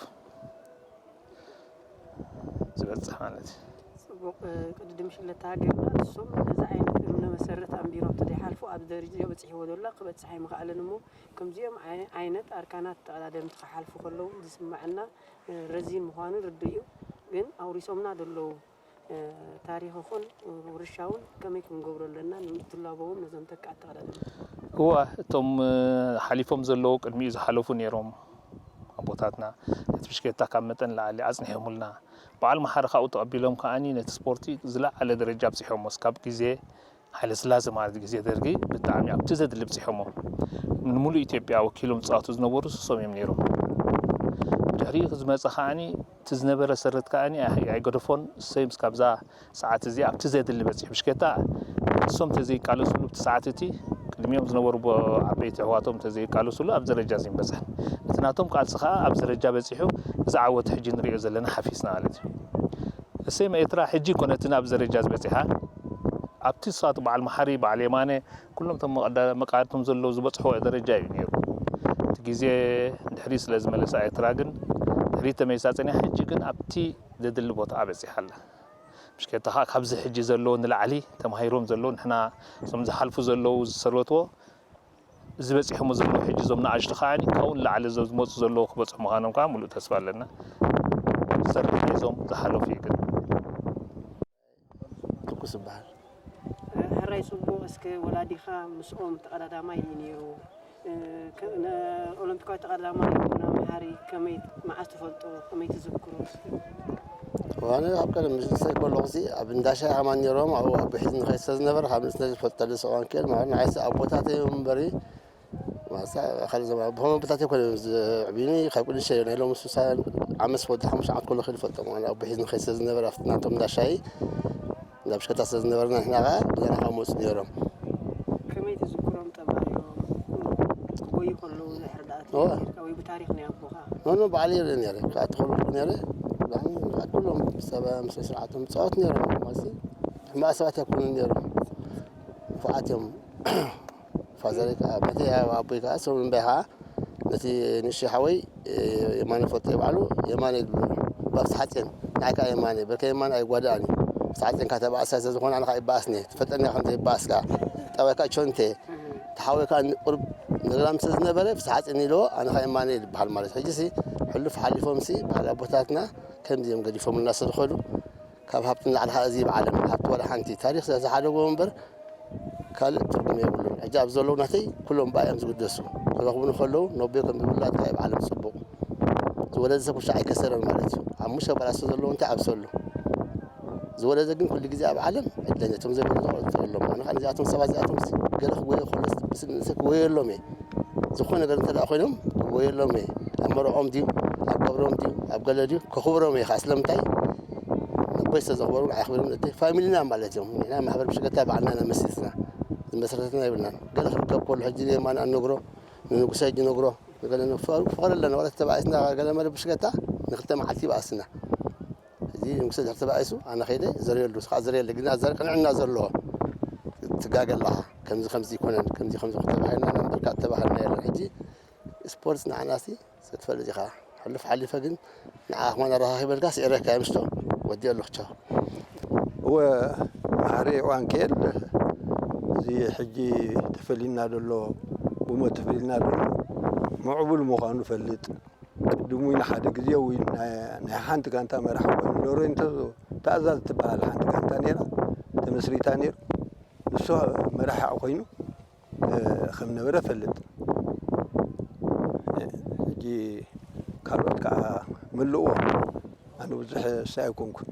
ዝበጽሕ ማለት እዩ። ፅቡቅ። ቅድድም ሽለታ ሃገርና ንሶም ነዚ ዓይነት እምነ መሰረት ኣንቢሮም ተደይሓልፉ ኣብ ደረጃ በፂሕዎ ዘሎ ክበፅሕ ኣይምኽኣለን እሞ ከምዚኦም ዓይነት ኣርካናት ተቐዳደምቲ ክሓልፉ ከለዉ ዝስምዐና ረዚን ምዃኑ ርዱእ እዩ። ግን ኣውሪሶምና ዘለዉ ታሪኽ ይኹን ውርሻ እውን ከመይ ክንገብሮ ኣለና ንምትላቦ እውን ነዞም ተካእቲ ተቐዳደምቲ። እዋ እቶም ሓሊፎም ዘለዉ ቅድሚኡ ዝሓለፉ ነይሮም ኣቦታትና ነቲ ብሽክሌታ ካብ መጠን ንላዕሊ ኣፅኒሖምልና በዓል መሓሪ ካብኡ ተቐቢሎም ከዓኒ ነቲ ስፖርቲ ዝለዓለ ደረጃ ኣብፂሖሞ እስካብ ግዜ ሃይለስላሴ ማለት ግዜ ደርጊ ብጣዕሚ ኣብቲ ዘድሊ ብፂሖሞ ንምሉእ ኢትዮጵያ ወኪሎም ዝፃወቱ ዝነበሩ ንሶም እዮም ነይሮም ድሕሪኡ ዝመፀ ከዓኒ እቲ ዝነበረ ሰረት ከዓኒ ኣይገደፎን እሰይ ምስካብዛ ሰዓት እዚ ኣብቲ ዘድሊ በፂሑ ብሽክሌታ ንሶም ተዘይቃለስሉ ኣብቲ ሰዓት እቲ ቅድሚኦም ዝነበሩ ዓበይቲ ኣሕዋቶም ተዘይቃለስሉ ኣብ ደረጃ ዘይንበፅሕ እቲ ናቶም ቃልሲ ከዓ ኣብ ደረጃ በፂሑ እዚ ዓወት ሕጂ ንሪኦ ዘለና ሓፊስና ማለት እዩ እሰይ ኤርትራ ሕጂ ኮነትን ኣብ ደረጃ ዝበፂሓ ኣብቲ ንሳቱ በዓል መሓሪ በዓል የማነ ኩሎም እቶም መቃድምቶም ዘለዉ ዝበፅሕዎ ደረጃ እዩ ነይሩ እቲ ግዜ ድሕሪ ስለ ዝመለሳ ኤርትራ ግን ድሕሪ ተመሊሳ ፀኒሓ ሕጂ ግን ኣብቲ ዘድሊ ቦታ በፂሓ ኣላ ብሽክሌታ ከዓ ካብዚ ሕጂ ዘለዉ ንላዕሊ ተማሂሮም ዘለዉ ንሕና እዞም ዝሓልፉ ዘለዉ ዝሰረትዎ እዚ በፂሖሞ ዘለዉ ሕጂ እዞም ንኣሽቱ ከዓ ካብኡ ንላዕሊ እዞም ዝመፁ ዘለዉ ክበፅሑ ምዃኖም ከዓ ሙሉእ ተስፋ ኣለና ዝሰርሕ ናይዞም ዝሓለፉ እዩ ግን ትኩስ ይበሃል። ሕራይ ፅቡቕ እስከ ወላዲኻ ምስኦም ተቐዳዳማይ እዩ ነይሩ ኦሎምፒካዊ ተቐዳዳማይ ኣቦና መሓሪ ከመይ መዓስ ትፈልጦ ከመይ ትዝክሮ ዋነ ኣብ ቀደም ምስ ንሰይ ከለኹ ሲ ኣብ እንዳሻይ ኣማን ነይሮም ኣብኡ ኣቦ ሒዝ ንኸይድ ስለ ዝነበረ ካብ ንእስነይ ዝፈልጠሉ ሰዋን ክእል ማለት ንዓይሲ ኣቦታተይ እዮም እምበሪ ማሳ ካልእ ዘመን ብኸመ ኣቦታተይ ኮነ ዘዕብዩኒ ካብ ቅዱስ ሸዮ ናይ ሎሚ ሱሳ ዓመት ወዲ ሓሙሽተ ዓመት ከሎ ክእል ፈልጦም ኣነ ኣቦ ሒዝ ንኸይድ ስለ ዝነበረ ኣብቲ ናቶም እንዳሻይ እንዳ ብሽከታ ስለ ዝነበርና ንሕና ከዓ ብዛና ካብ መፁ ነይሮም ከመይ ትዝክሮም ጠባዮም ክጎዩ ከለዉ ዝሕርዳእት ወይ ብታሪክ ናይ ኣቦኻ ኖኖ ባዕለ ይርኢ ነይረ ክኣቲ ከለኩ ነይረ ኩሎም ሰብ ስነ ስርዓቶም ፃወት ነይሮም ማሲ ሕማቅ ሰባት ኣይኮኑን ነይሮም ንፉዓት እዮም ፋዘረይ ከዓ በቲ ኣቦይ ከዓ ሰብ እምበይ ከዓ ነቲ ንእሽተይ ሓወይ የማነ ፈልጦ ይበዓሉ የማነ ይብሉ ባብቲ ሓፂን ንዓይ ከዓ የማነ በርከ የማነ ኣይጓዳእን እዩ ብቲ ሓፂን ከዓ ተባእሳ ስለዝኾነ ኣነ ከዓ ይበኣስኒ ትፈልጠኒ ኢኻ ከምዘይበኣስ ከዓ ጠባይ ከዓ ቾንቴ እቲ ሓወይ ከዓ ቁሩብ ነግራም ስለዝነበረ ብቲ ሓፂን ኢልዎ ኣነ ከዓ የማነ ይበሃል ማለት ሕጂ ሲ ሕሉፍ ሓሊፎም ሲ በዓል ኣቦታትና ከምዚ እዮም ገዲፎምልና ስለዝኸዱ ካብ ሃብቲ ንላዕሊ ከዓ እዚ ይበዓለም ሃብቲ ዋላ ሓንቲ ታሪክ ስለዝሓደጎ እምበር ካልእ ትርጉም የብሉን። ሕጂ ኣብዚ ዘለዉ ናተይ ኩሎም ብኣ እዮም ዝግደሱ። ክረኽቡኒ ከለዉ ነቦይ ከም ዝብላ እንታይ ብዓለም ጽቡቕ። ዝወለደ ሰብ ውሻ ኣይከሰረን ማለት እዩ። ሓሙሽተ ኣባላት ስለ ዘለዉ እንታይ ኣብሰሉ። ዝወለደ ግን ኩሉ ግዜ ኣብ ዓለም ዕድለኛ እቶም ዘይወለዱ ቆልዑ ኣለዉ። ኣነ ከዓ ነዚኣቶም ሰባት እዚኣቶም ገለ ክጎዮ ከሎ ብስንእሰይ ክጎየሎም እየ። ዝኾነ ነገር እንተ ኮይኖም ክጎየሎም እየ። ኣብ መርዖም ድዩ ኣብ ቀብሮም ድዩ ኣብ ገለ ድዩ ከኽብሮም እየ ከዓ ስለምንታይ ነቦይ ስለ ዘኽበሩ ንዓይ ኣኽቢሮም ነደይ ፋሚሊና ማለት እዮም ንሕና ማሕበር ብሽገታ ባዕልና ኢና መሲስና ዝመስረትና የብልናን ገለ ክርከብ ከሎ ሕጂ ንየማን ኣነግሮ ንንጉሰ ሕጂ ነግሮ ገለ ፍቕሪ ኣለና ወላ ተባኢስና ገለ መለ ብሽገታ ንክልተ መዓልቲ ይበኣስና ሕጂ ንጉሰ ድሕር ተባኢሱ ኣነ ከይደ ዘርየሉ ስኻ ዘርየለ ግና ዘር ቅንዕና ዘለዎ ትጋገ ኣለኻ ከምዚ ከምዚ ይኮነን ከምዚ ከምዚ ተባሂልና እምበርካ ተባህልና የለን ሕጂ ስፖርት ንዓናሲ ስትፈልጥ ኢኻ ሕሉፍ ሓሊፈ ግን ንዓ ኹማን ኣረኻኺበልካ ስዒረካ ምሽቶ ወዲ ኣለኹ ቻው እወ መሓሪ ዋንኬል እዚ ሕጂ ተፈሊና ዘሎ ብሞት ተፈሊና ዘሎ ምዕቡል ምዃኑ ፈልጥ ቅድሙ ኢሉ ሓደ ግዜ ወይ ናይ ሓንቲ ጋንታ መራሕ ኮይኑ ሎሬንቶ ተኣዛዝ ትበሃል ሓንቲ ጋንታ ነይራ ተመስሪታ ነይሩ ንሱ መራሒ ኮይኑ ከም ነበረ ፈልጥ ሕጂ ካልኦት ከዓ ምልእዎ ኣነ ብዙሕ እሳ ኣይኮንኩን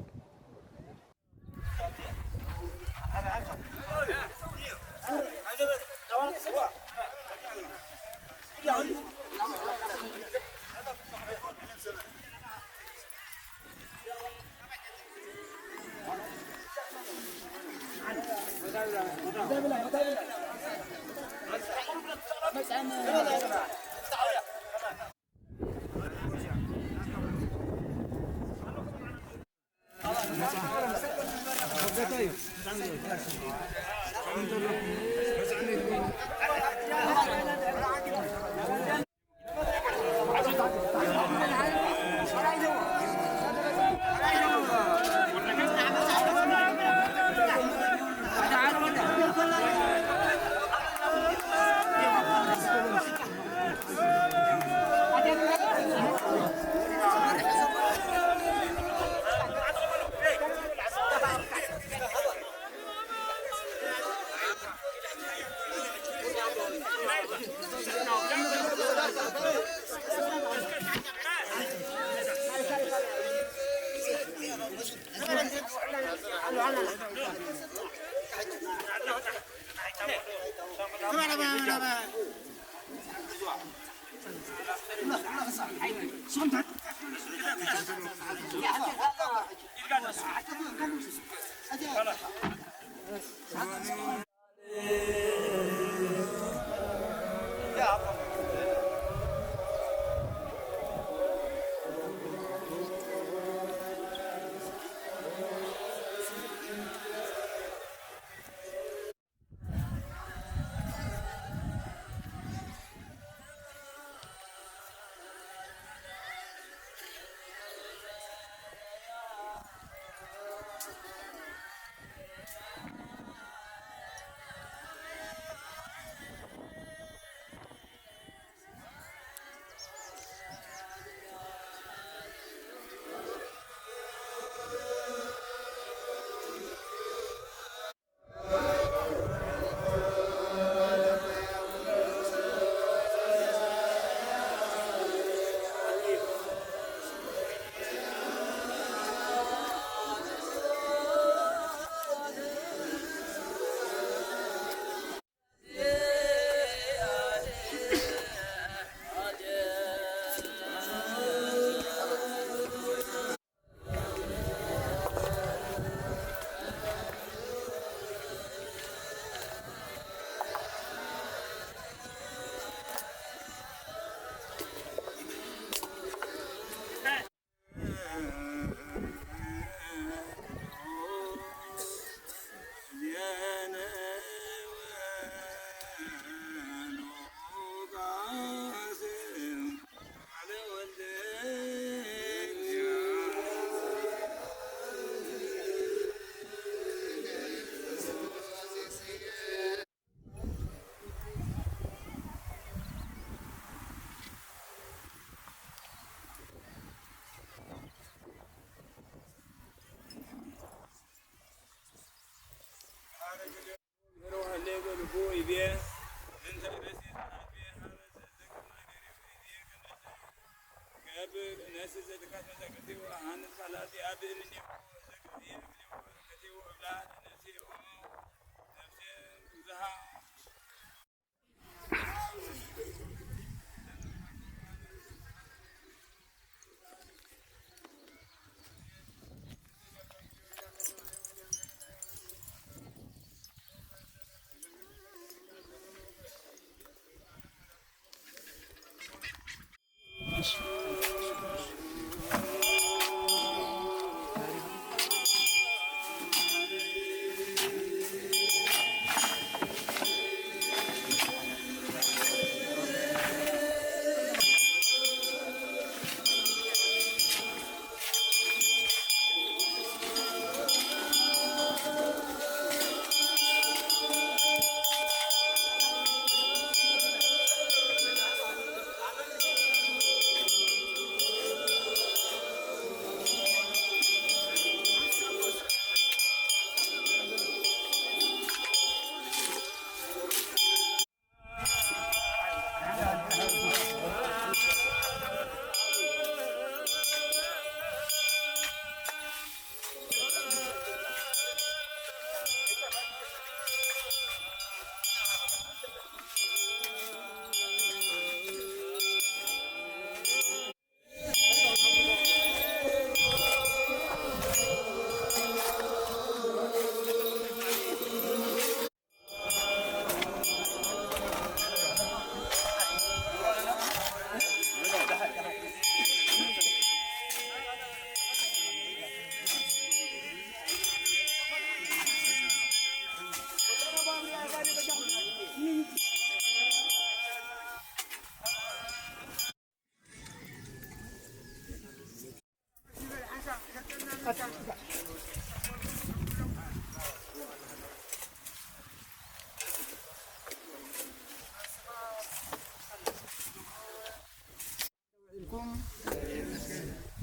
ኢልኩም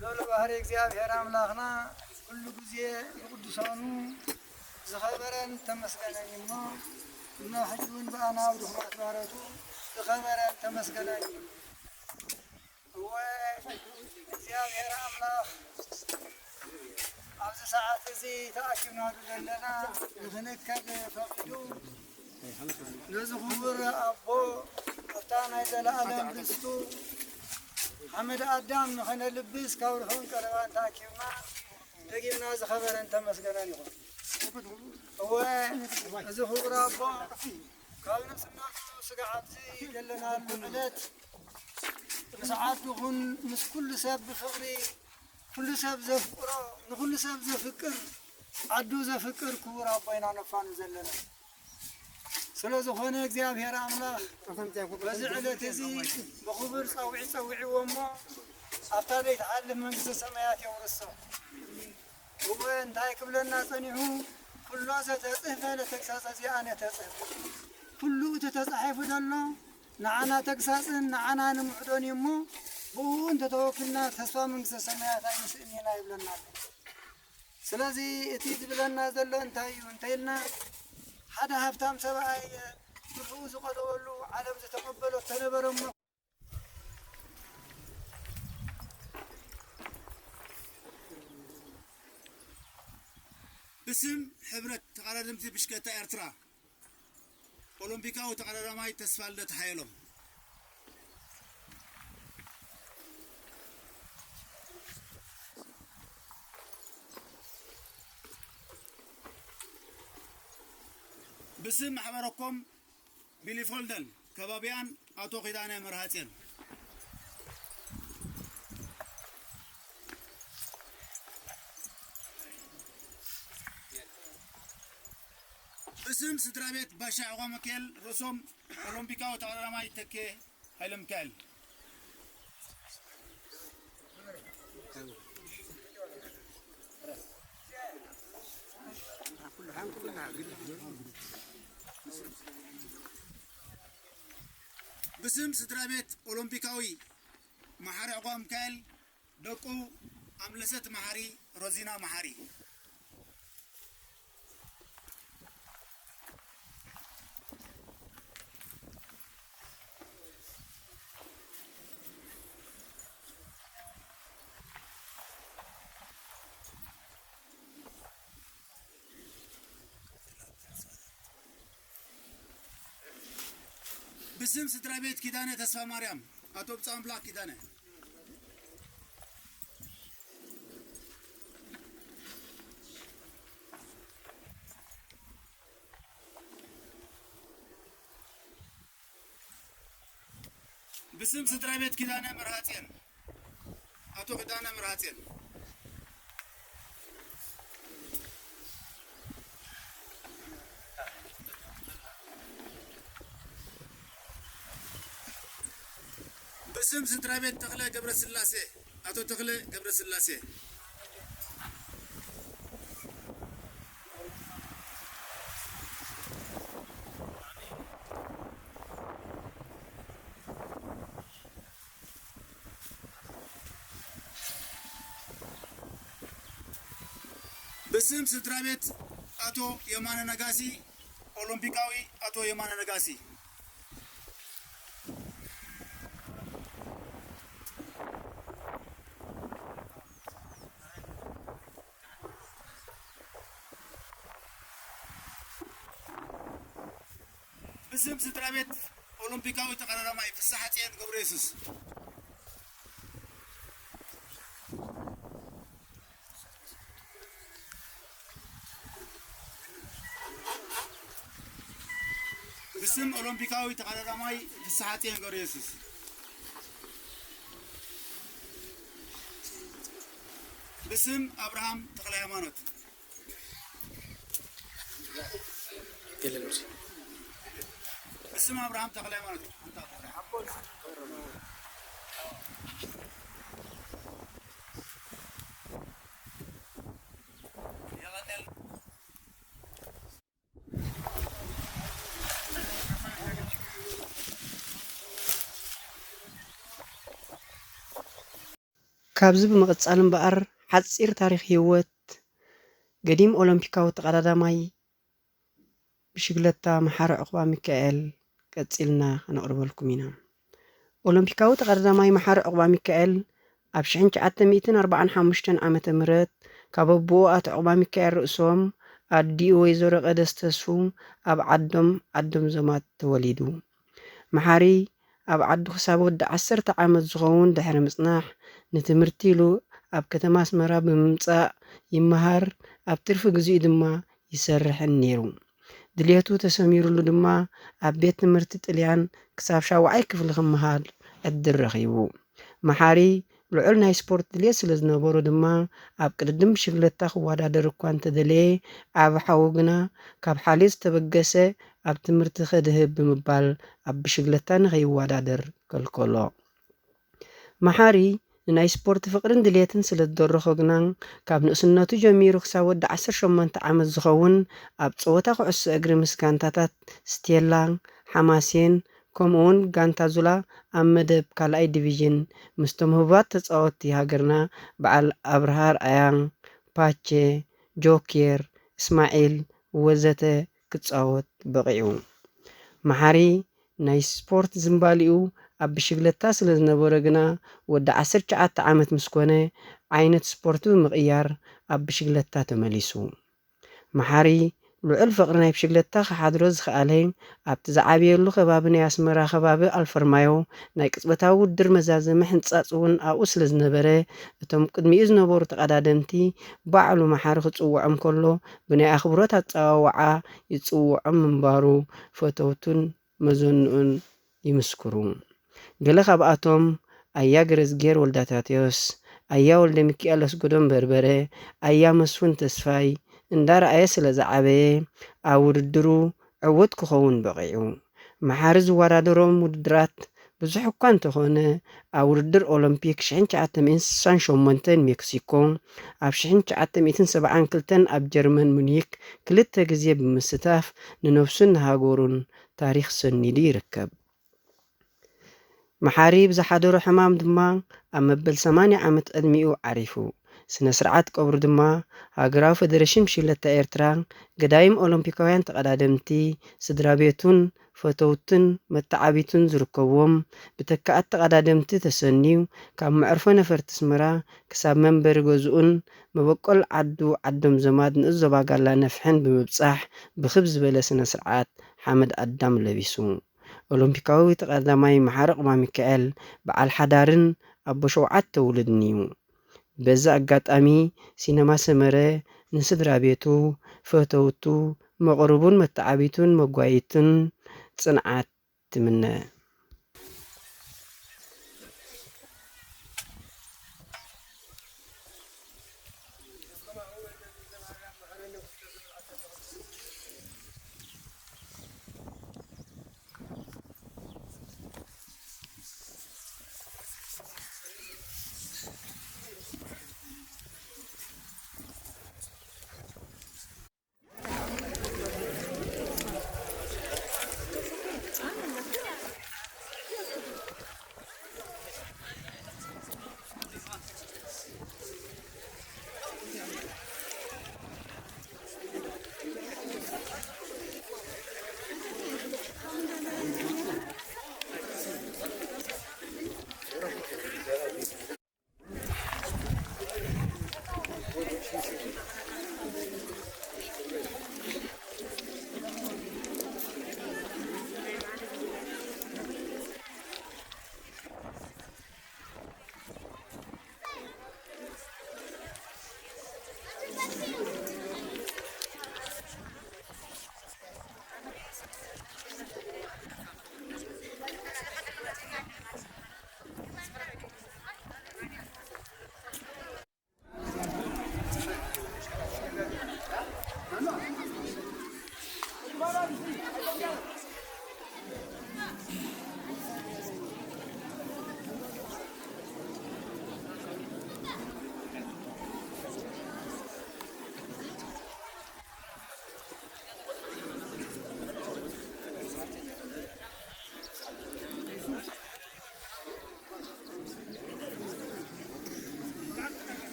ልዑል ባህሪ እግዚኣብሔር ኣምላኽና ኩሉ ግዜ ብቅዱሳኑ ዝኸበረን ተመስገነን እዩ እሞ፣ እና ሕጂ እውን ብኣና ኣብ ድኹማት ባሮቱ ዝኸበረን ተመስገናን እዩ። እወ፣ እግዚኣብሔር ኣምላኽ ኣብዚ ሰዓት እዚ ተኣኪብናሉ ዘለና ንኽንከብ ፈቒዱ፣ ነዚ ክቡር ኣቦ ኣብታ ናይ ዘለኣለም ርስቱ ሓመድ ኣዳም ንኸነልብስ ካብ ርሑቕን ቀረባን ተኣኪብና ደጊምና ዝኸበረን ተመስገነን ይኹን። እወ፣ እዚ ክቡር ኣቦ ካብ ንእስነቱ ስጋዕ ኣብዚ ዘለናሉ ዕለት ምስ ዓዱ ኹን ምስ ኩሉ ሰብ ብፍቕሪ፣ ኩሉ ሰብ ዘፍቅሮ፣ ንኹሉ ሰብ ዘፍቅር፣ ዓዱ ዘፍቅር ክቡር ኣቦ ኢና ነፋኑ ዘለና። ስለ ዝኾነ እግዚኣብሔር ኣምላኽ በዚ ዕለት እዚ ብኽቡር ጸውዒ ጸዊዕዎ እሞ ኣብታ ዘይትሓልፍ መንግስተ ሰማያት የውርሶ። እወ፣ እንታይ ክብለና ጸኒሑ? ኩሎ ዘተጽህፈ ለተግሳጸ ዚኣነ ተጽህፍ። ኩሉ እቲ ተጻሒፉ ዘሎ ንዓና ተግሳጽን ንዓና ንምዕዶን እዩ እሞ፣ ብእኡ እንተተወክልና ተስፋ መንግስተ ሰማያት ኣይንስእን ኢና ይብለና ኣሎ። ስለዚ እቲ ዝብለና ዘሎ እንታይ እዩ እንተኢልና፣ ሓደ ሃብታም ሰብኣይ ብርኡ ዝቐደወሉ ዓለም ዝተቐበሎ ተነበረ እሞ፣ ብስም ሕብረት ተቐዳደምቲ ብሽክለታ ኤርትራ፣ ኦሎምፒካዊ ተቐዳዳማይ ተስፋልደት ሓየሎም። ብስም ማሕበረኮም ቢሊፎልደን ከባቢኣን ኣቶ ኪዳነ መርሃጽዮን። ብስም ስድራ ቤት ባሻ ዕቋ ሚካኤል ርእሶም ኦሎምፒካዊ ተቐዳዳማይ ተኬ ሃይለ ሚካኤል። ብስም ስድራ ቤት ኦሎምፒካዊ መሓሪ ዕቋ ሚካኤል ደቁ ኣምለሰት መሓሪ፣ ሮዚና መሓሪ። ብስም ስድራ ቤት ኪዳነ ተስፋ ማርያም፣ ኣቶ ብጻ ኣምላክ ኪዳነ። ብስም ስድራ ቤት ኪዳነ መርሃጽዮን፣ ኣቶ ኪዳነ መርሃጽዮን። ብስም ስድራ ቤት ተኽለ ገብረስላሴ፣ ኣቶ ተኽለ ገብረስላሴ። ብስም ስድራ ቤት ኣቶ የማነ ነጋሲ፣ ኦሎምፒካዊ ኣቶ የማነ ነጋሲ። ብስም ስድራ ቤት ኦሎምፒካዊ ተቐዳዳማይ ፍስሓጽዮን ገብረየሱስ። ብስም ኦሎምፒካዊ ተቐዳዳማይ ፍስሓጽዮን ገብረየሱስ። ብስም ኣብርሃም ተኽለ ሃይማኖት። ብስም ኣብርሃም ተኽለ ሃይማኖት። ካብዚ ብምቕጻል እምበኣር፣ ሓጺር ታሪኽ ህይወት ገዲም ኦሎምፒካዊ ተቐዳዳማይ ብሽግለታ መሓሪ ዑቕባ ሚካኤል ቀጺልና ከነቕርበልኩም ኢና። ኦሎምፒካዊ ተቐዳዳማይ መሓሪ ዑቕባ ሚካኤል ኣብ ሽሕን ትሽዓተ ሚእትን ኣርባዓን ሓሙሽተን ዓመተ ምህረት ካብ ኣቦኡ ኣቶ ዑቕባ ሚካኤል ርእሶም ኣዲኡ ወይዘሮ ቀደስ ተስፉ ኣብ ዓዶም ዓዶም ዞማት ተወሊዱ። መሓሪ ኣብ ዓዱ ክሳብ ወዲ ዓሰርተ ዓመት ዝኸውን ድሕሪ ምጽናሕ፣ ንትምህርቲ ኢሉ ኣብ ከተማ ኣስመራ ብምምጻእ ይመሃር፣ ኣብ ትርፊ ግዜኡ ድማ ይሰርሕን ነይሩ። ድሌቱ ተሰሚሩሉ ድማ ኣብ ቤት ትምህርቲ ጥልያን ክሳብ ሻውዓይ ክፍሊ ክመሃር ዕድል ረኺቡ። መሓሪ ልዑል ናይ ስፖርት ድሌት ስለ ዝነበሮ ድማ ኣብ ቅድድም ብሽግለታ ክወዳደር እኳ እንተደለየ፣ ዓቢ ሓዉ ግና ካብ ሓልዮት ዝተበገሰ ኣብ ትምህርቲ ከድህብ ብምባል ኣብ ብሽግለታ ንኸይወዳደር ከልከሎ። መሓሪ ንናይ ስፖርት ፍቕርን ድሌትን ስለ ዝደረኾ ግና ካብ ንእስነቱ ጀሚሩ ክሳብ ወዲ ዓሰርተ ሸሞንተ ዓመት ዝኸውን ኣብ ጸወታ ኩዕሶ እግሪ ምስ ጋንታታት ስቴላ፣ ሓማሴን ከምኡውን ጋንታ ዙላ ኣብ መደብ ካልኣይ ዲቪዥን ምስቶም ህቡባት ተጻወትቲ ሃገርና በዓል ኣብርሃ ኣርኣያ፣ ፓቼ፣ ጆኬር፣ እስማዒል ወዘተ ክጻወት በቒዑ። መሓሪ ናይ ስፖርት ዝንባሊኡ ኣብ ብሽግለታ ስለ ዝነበረ ግና ወዲ ዓሰርተ ትሽዓተ ዓመት ምስ ኮነ ዓይነት ስፖርት ብምቕያር ኣብ ብሽግለታ ተመሊሱ። መሓሪ ልዑል ፍቕሪ ናይ ብሽግለታ ክሓድሮ ዝኸኣለ ኣብቲ ዝዓበየሉ ከባቢ ናይ ኣስመራ ከባቢ ኣልፈርማዮ ናይ ቅጽበታዊ ውድድር መዛዘሚ ሕንጻጽ እውን ኣብኡ ስለ ዝነበረ እቶም ቅድሚኡ ዝነበሩ ተቐዳደምቲ ባዕሉ መሓሪ ክጽውዖም ከሎ ብናይ ኣኽብሮት ኣጸዋውዓ ይጽውዖም ምንባሩ ፈተውቱን መዘንኡን ይምስክሩ። ገለ ካብኣቶም ኣያ ገረዝጌር ወልዳታቴዎስ፣ ኣያ ወልደሚኪኤል ኣስገዶም በርበረ፣ ኣያ መስፍን ተስፋይ እንዳረኣየ ስለ ዝዓበየ ኣብ ውድድሩ ዕዉት ክኸውን በቒዑ። መሓሪ ዝወዳደሮም ውድድራት ብዙሕ እኳ እንተኾነ ኣብ ውድድር ኦሎምፒክ ሽሕን ትሽዓተ ሚእትን ስሳን ሸሞንተን ሜክሲኮ፣ ኣብ ሽሕን ትሽዓተ ሚእትን ሰብዓን ክልተን ኣብ ጀርመን ሙኒክ ክልተ ግዜ ብምስታፍ ንነብሱን ንሃገሩን ታሪኽ ሰኒዱ ይርከብ። መሓሪ ብዝሓደሮ ሕማም ድማ ኣብ መበል ሰማንያ ዓመት ዕድሚኡ ዓሪፉ። ስነ ስርዓት ቀብሩ ድማ ሃገራዊ ፈደረሽን ብሽግለታ ኤርትራ፣ ገዳይም ኦሎምፒካውያን ተቐዳደምቲ፣ ስድራ ቤቱን ፈተውትን መተዓቢቱን ዝርከብዎም ብተካኣት ተቐዳደምቲ ተሰንዩ ካብ መዕርፎ ነፈርቲ ኣስመራ ክሳብ መንበሪ ገዝኡን መበቆል ዓዱ ዓዶም ዘማድ ንእዞባ ጋላ ነፍሕን ብምብጻሕ ብኽብ ዝበለ ስነ ስርዓት ሓመድ ኣዳም ለቢሱ። ኦሎምፒካዊ ተቐዳዳማይ መሓሪ ዑቕባ ሚካኤል በዓል ሓዳርን ኣቦ ሸውዓተ ውሉድን እዩ። በዚ ኣጋጣሚ ሲነማ ሰመረ ንስድራ ቤቱ፣ ፈተውቱ፣ መቕርቡን መተዓቢቱን መጓይትን ጽንዓት ትምነ።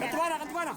ቀጥባና ቀጥባና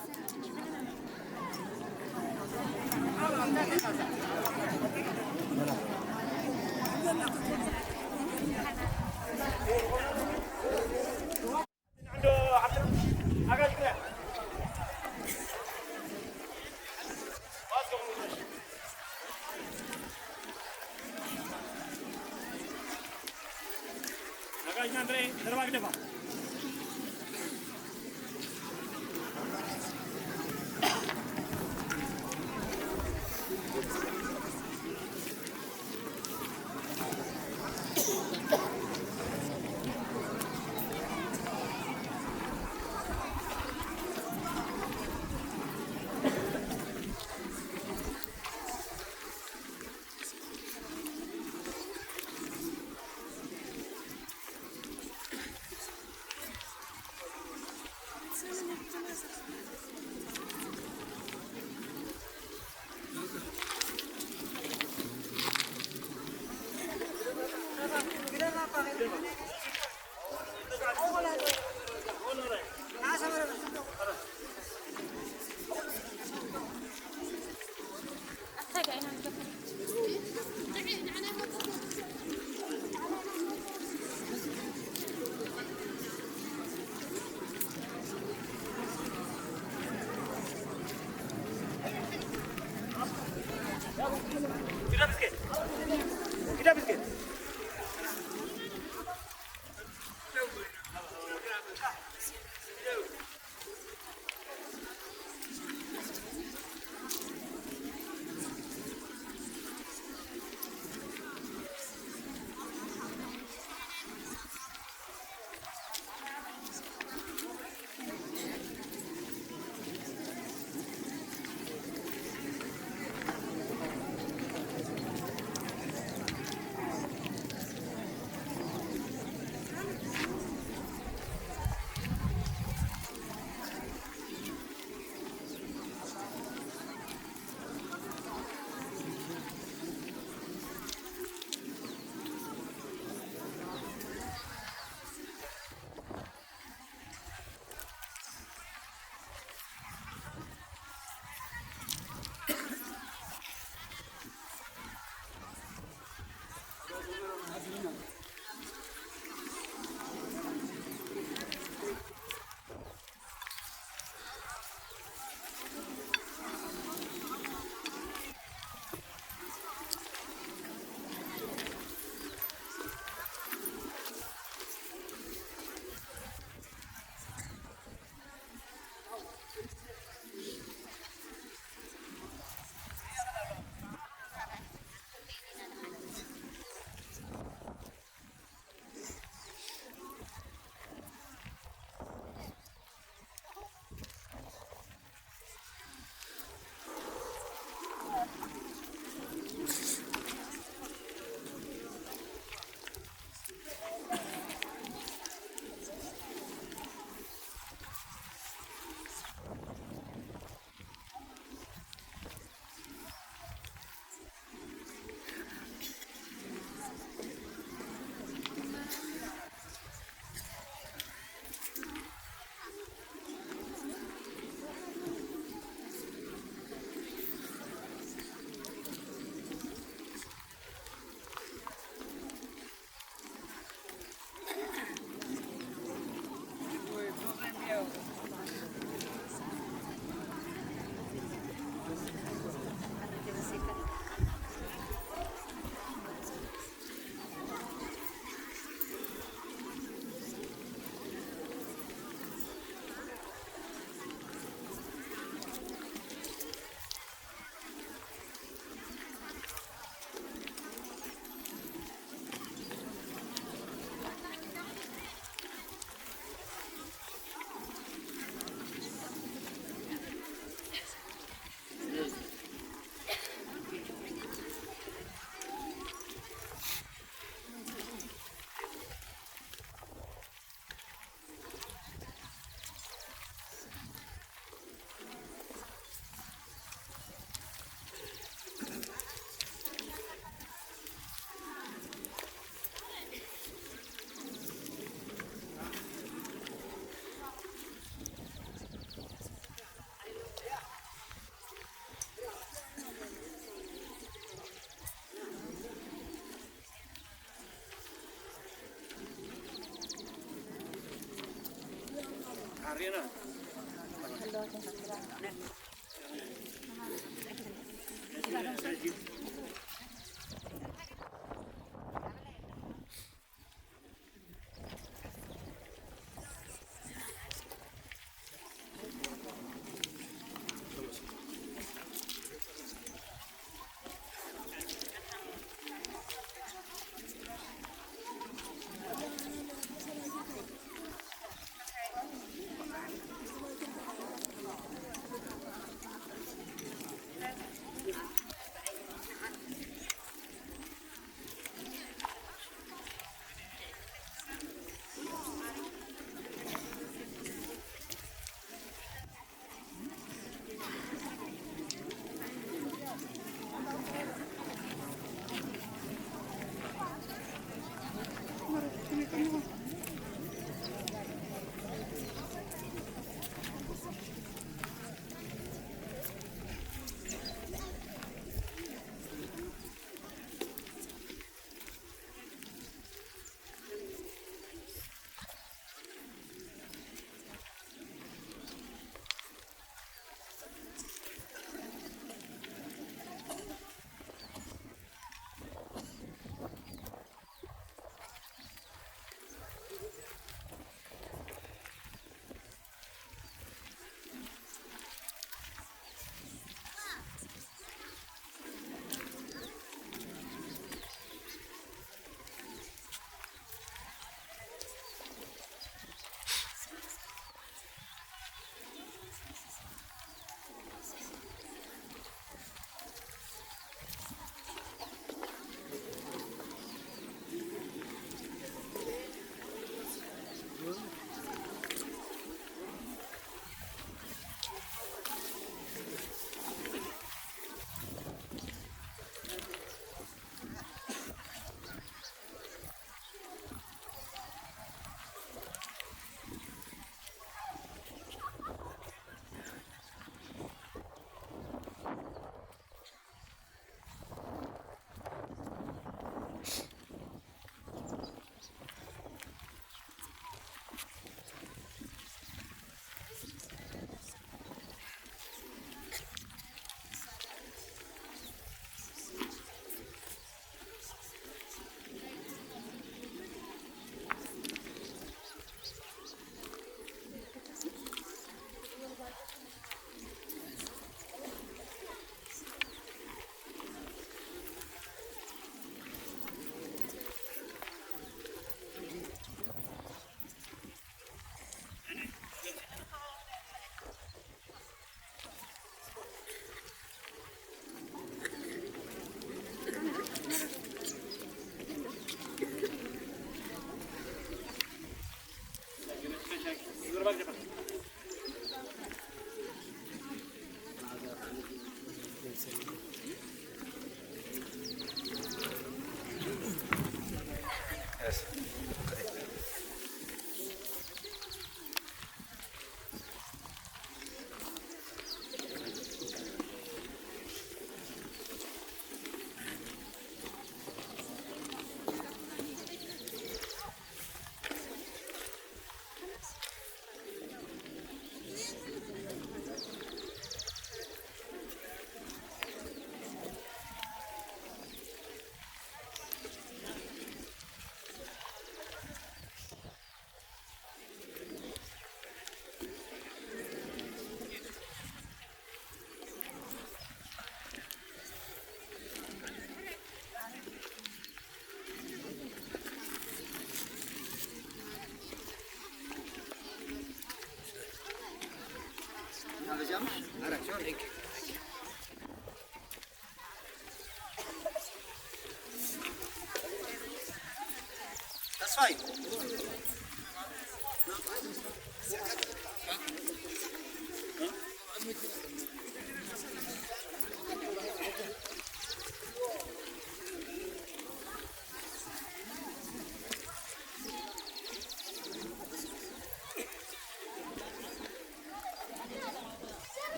ተስፋይ።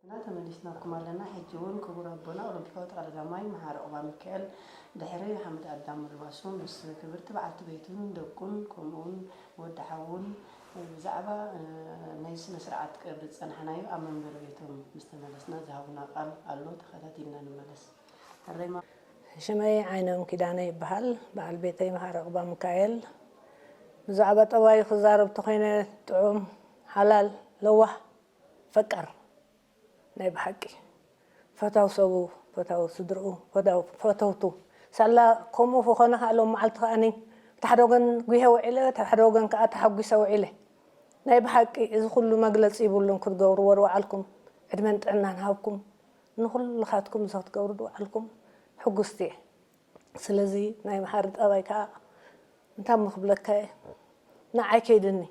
እና ተመሊስና እኮ ኣለና። ሕጂ እውን ክቡር ኣቦና ኦሎምፒካዊ ተቐዳዳማይ መሓሪ ዑቕባ ሚካኤል ድሕሪ ሓመድ ኣዳም ምልባሱ ምስ ክብርቲ በዓልቲ ቤቱን ደቁን ከምኡውን ወዲ ሓውን ብዛዕባ ናይ ስነ ስርዓት ቀብሪ ዝጸናሕናዮ ኣብ መንበሪ ቤቶም ምስ ተመለስና ዝሃቡና ቃል ኣሎ። ተኸታቲልና ንመለስ። ተረይማ ሽመይ ዓይኖም ኪዳነ ይበሃል። በዓል ቤተይ መሓሪ ዑቕባ ሚካኤል። ብዛዕባ ጠባዩ ክዛረብ ተኾይነ ጥዑም፣ ሓላል፣ ለዋህ፣ ፈቃር ናይ ብሓቂ ፈታው ሰቡ፣ ፈታው ስድርኡ፣ ፈታው ፈተውቱ። ሳላ ከምኡ ክኾነ ከዓ ሎም መዓልቲ ከዓኒ ብታሕደ ወገን ጉሄ ውዒለ፣ ብታሕደ ወገን ከዓ ተሓጒሰ ውዒለ። ናይ ብሓቂ እዚ ኩሉ መግለፂ ይብሉን ክትገብርዎ ድወዓልኩም ዕድመን ጥዕናን ሃብኩም ንኩልኻትኩም እዚ ክትገብሩ ድወዓልኩም ሕጉስቲ እየ። ስለዚ ናይ መሓሪ ጠባይ ከዓ እንታይ ምክብለካ እየ ንዓይ ከይድኒ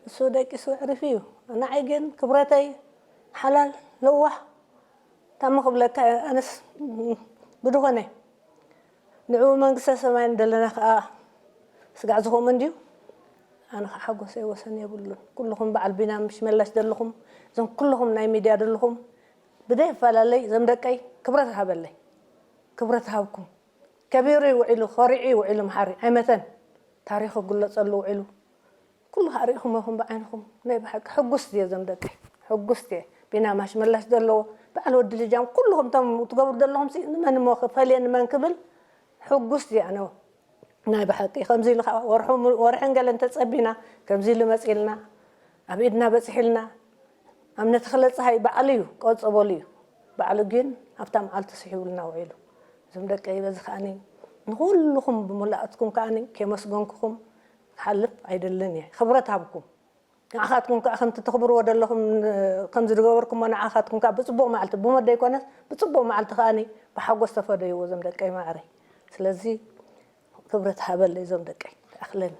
እሱ ደቂሱ ዕርፊ እዩ። ንዓይ ግን ክብረተይ ሓላል ለዋህ እንታይ ምክብለካ እየ ኣነስ ብድኾነ ንዕኡ መንግስተ ሰማይ እንደለና ከዓ ስጋዕ ዝኸምኡ እንድዩ። ኣነ ከዓ ሓጎሰይ ወሰን የብሉን። ኩልኹም በዓል ቢና ምሽ መላሽ ዘለኹም እዞም ኩልኹም ናይ ሚድያ ዘለኹም ብደይ ፈላለይ እዞም ደቀይ ክብረት ሃበለይ። ክብረት ሃብኩም። ከቢሩ ውዒሉ ኮሪዑ ውዒሉ መሓሪ ኣይመተን ታሪኹ ግለፀሉ ውዒሉ ኩሉ ኣርእኹም ኢኹም ብዓይንኹም ናይ ብሓቂ ሕጉስቲ እየ እዞም ደቀይ ሕጉስቲ እየ። ቢና ማሽ መላሽ ዘለዎ በዓል ወዲ ልጃም ኩልኹም ቶም ትገብሩ ዘለኹም ንመን እሞ ክፈልየ ንመን ክብል ሕጉስቲ እየ ኣነ። ናይ ብሓቂ ከምዚ ኢሉ ከዓ ወርሑ ወርሕን ገለ እንተፀቢና ከምዚ ኢሉ መፂልና ኣብ ኢድና በፂሕልና ኣብ ነተኽለ ፀሃይ በዓሉ እዩ ቀፀበሉ እዩ። በዓሉ ግን ኣብታ መዓልቲ ስሒቡልና ውዒሉ። እዞም ደቀይ በዚ ከዓኒ ንኩልኹም ብሙላእትኩም ከዓኒ ከመስገንኩኹም ክሓልፍ ኣይደልን እየ። ክብረት ሃብኩም። ንዓኻትኩም ከዓ ከምቲ ተኽብርዎ ዘለኹም ከምዚ ዝገበርኩሞ ንዓኻትኩም ከዓ ብፅቡቕ መዓልቲ ብሞት ዘይኮነስ ብፅቡቕ መዓልቲ ከዓኒ ብሓጎስ ተፈደይዎ እዞም ደቀይ ማዕረይ። ስለዚ ክብረት ሃበለይ እዞም ደቀይ። ይኣኽለኒ።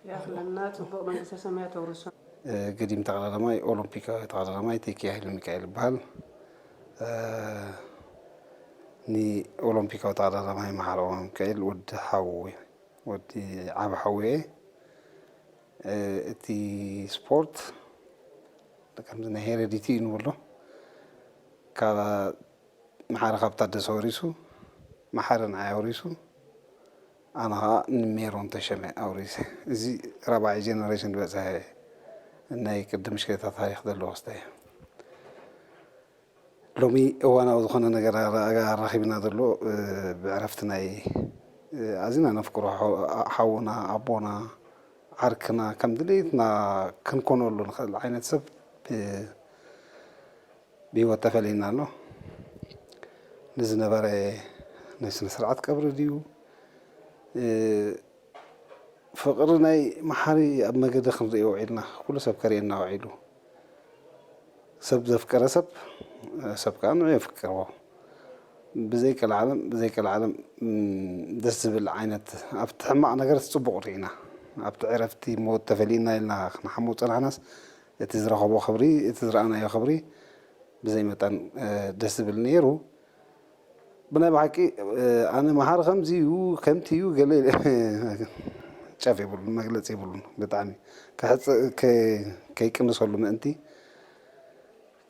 ይኣኽለና። ጽቡቕ መንግስተ ሰማያት ተውርሶ። ገዲም ተቐዳዳማይ ኦሎምፒካዊ ተቐዳዳማይ ቴኪ ሃይለ ሚካኤል ይበሃል። ንኦሎምፒካዊ ተቐዳዳማይ መሓሪ ሚካኤል ወዲ ሓው ወዲ ዓቢ ሓው እየ። እቲ ስፖርት ከምዚ ናይ ሄሬዲቲ እዩ ንብሎ ካብ መሓሪ ካብ ታደሰ ወሪሱ መሓሪ ንዓይ ኣውሪሱ ኣነ ከዓ ንሜሮን ተሸመ ኣውሪሰ። እዚ ራብዓይ ጀነሬሽን ዝበፅሐ ናይ ቅድም ሽክለታ ታሪክ ዘለዎ ክስታይ እዩ። ሎሚ እዋናዊ ዝኾነ ነገር ኣራኺብና ዘሎ ብዕረፍቲ ናይ ኣዚና ነፍቅሮ ሓውና ኣቦና ዓርክና ከም ድሌትና ክንኮነሉ ንኽእል ዓይነት ሰብ ብህይወት ተፈሊና ኣሎ። ንዝነበረ ናይ ስነ ስርዓት ቀብሪ ድዩ ፍቕሪ ናይ መሓሪ ኣብ መገዲ ክንርእዮ ውዒልና ኩሉ ሰብ ከርእየና ውዒሉ። ሰብ ዘፍቀረ ሰብ ሰብ ከዓ ንዑ የፍቅርዎ። ብዘይ ቀልዓለም ብዘይ ቀልዓለም ደስ ዝብል ዓይነት ኣብቲ ሕማቕ ነገር እቲ ፅቡቕ ርኢና ኣብቲ ዕረፍቲ ሞት ተፈሊእና ኢልና ክንሓሞ ፀናሕናስ እቲ ዝረኸቦ ክብሪ እቲ ዝረኣናዮ ክብሪ ብዘይ መጠን ደስ ዝብል ነይሩ። ብናይ ብሓቂ ኣነ መሓሪ ከምዚ እዩ ከምቲ እዩ ገለ ጨፍ የብሉን መግለፂ የብሉን። ብጣዕሚ ከይቅንሰሉ ምእንቲ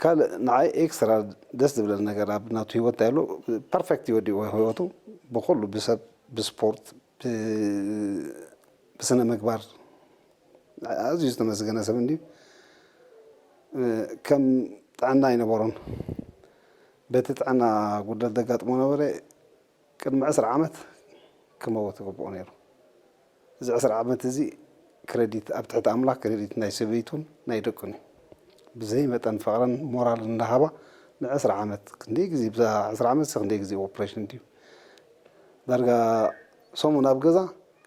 ካልእ ንዓይ ኤክስትራ ደስ ዝብለኒ ነገር ኣብ ናቱ ህይወት እንታይ ኣሎ ፐርፌክት ይወዲእዎ ህይወቱ ብኩሉ ብሰብ ብስፖርት ብስነ ምግባር ኣዝዩ ዝተመስገነ ሰብ እንድዩ። ከም ጥዕና ኣይነበሮን። በቲ ጥዕና ጉድለት ዘጋጥሞ ነበረ ቅድሚ ዕስራ ዓመት ክመውት ይግብኦ ነይሩ። እዚ ዕስራ ዓመት እዚ ክረዲት ኣብ ትሕቲ ኣምላኽ ክረዲት ናይ ሰበይቱን ናይ ደቁን እዩ። ብዘይ መጠን ፍቕርን ሞራልን እንዳሃባ ንዕስራ ዓመት ክንደይ ግዜ ብዛ ዕስራ ዓመት ክንደይ ግዜ ኦፕሬሽን ድዩ ዳርጋ ሰሙን ኣብ ገዛ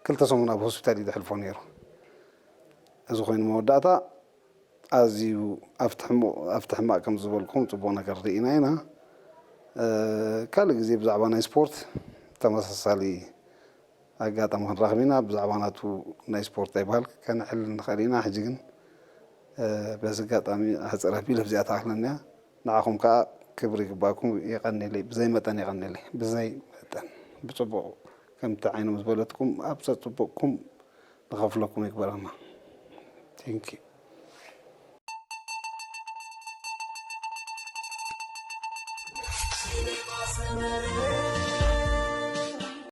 ክልተ ሰሙን ኣብ ሆስፒታል እዩ ዘሕልፎ ነይሩ። እዚ ኮይኑ መወዳእታ ኣዝዩ ኣብቲ ሕማቕ ከም ዝበልኩም ፅቡቕ ነገር ርኢና ኢና። ካልእ ግዜ ብዛዕባ ናይ ስፖርት ተመሳሳሊ ኣጋጣሚ ክንራኽብ ኢና። ብዛዕባ ናቱ ናይ ስፖርት ኣይበሃል ከነዕልል ንኽእል ኢና። ሕጂ ግን በዚ ኣጋጣሚ ሕፅር ኣቢለ ብዚኣ ትኣኽለኒ እያ። ንዓኹም ከዓ ክብሪ ይግባእኩም። የቐንየለይ፣ ብዘይ መጠን የቐንየለይ። ብዘይ መጠን ብፅቡቕ ከምቲ ዓይኖም ዝበለትኩም ኣብ ዘፅቡቕኩም ንኸፍለኩም ይግበረና። Thank you።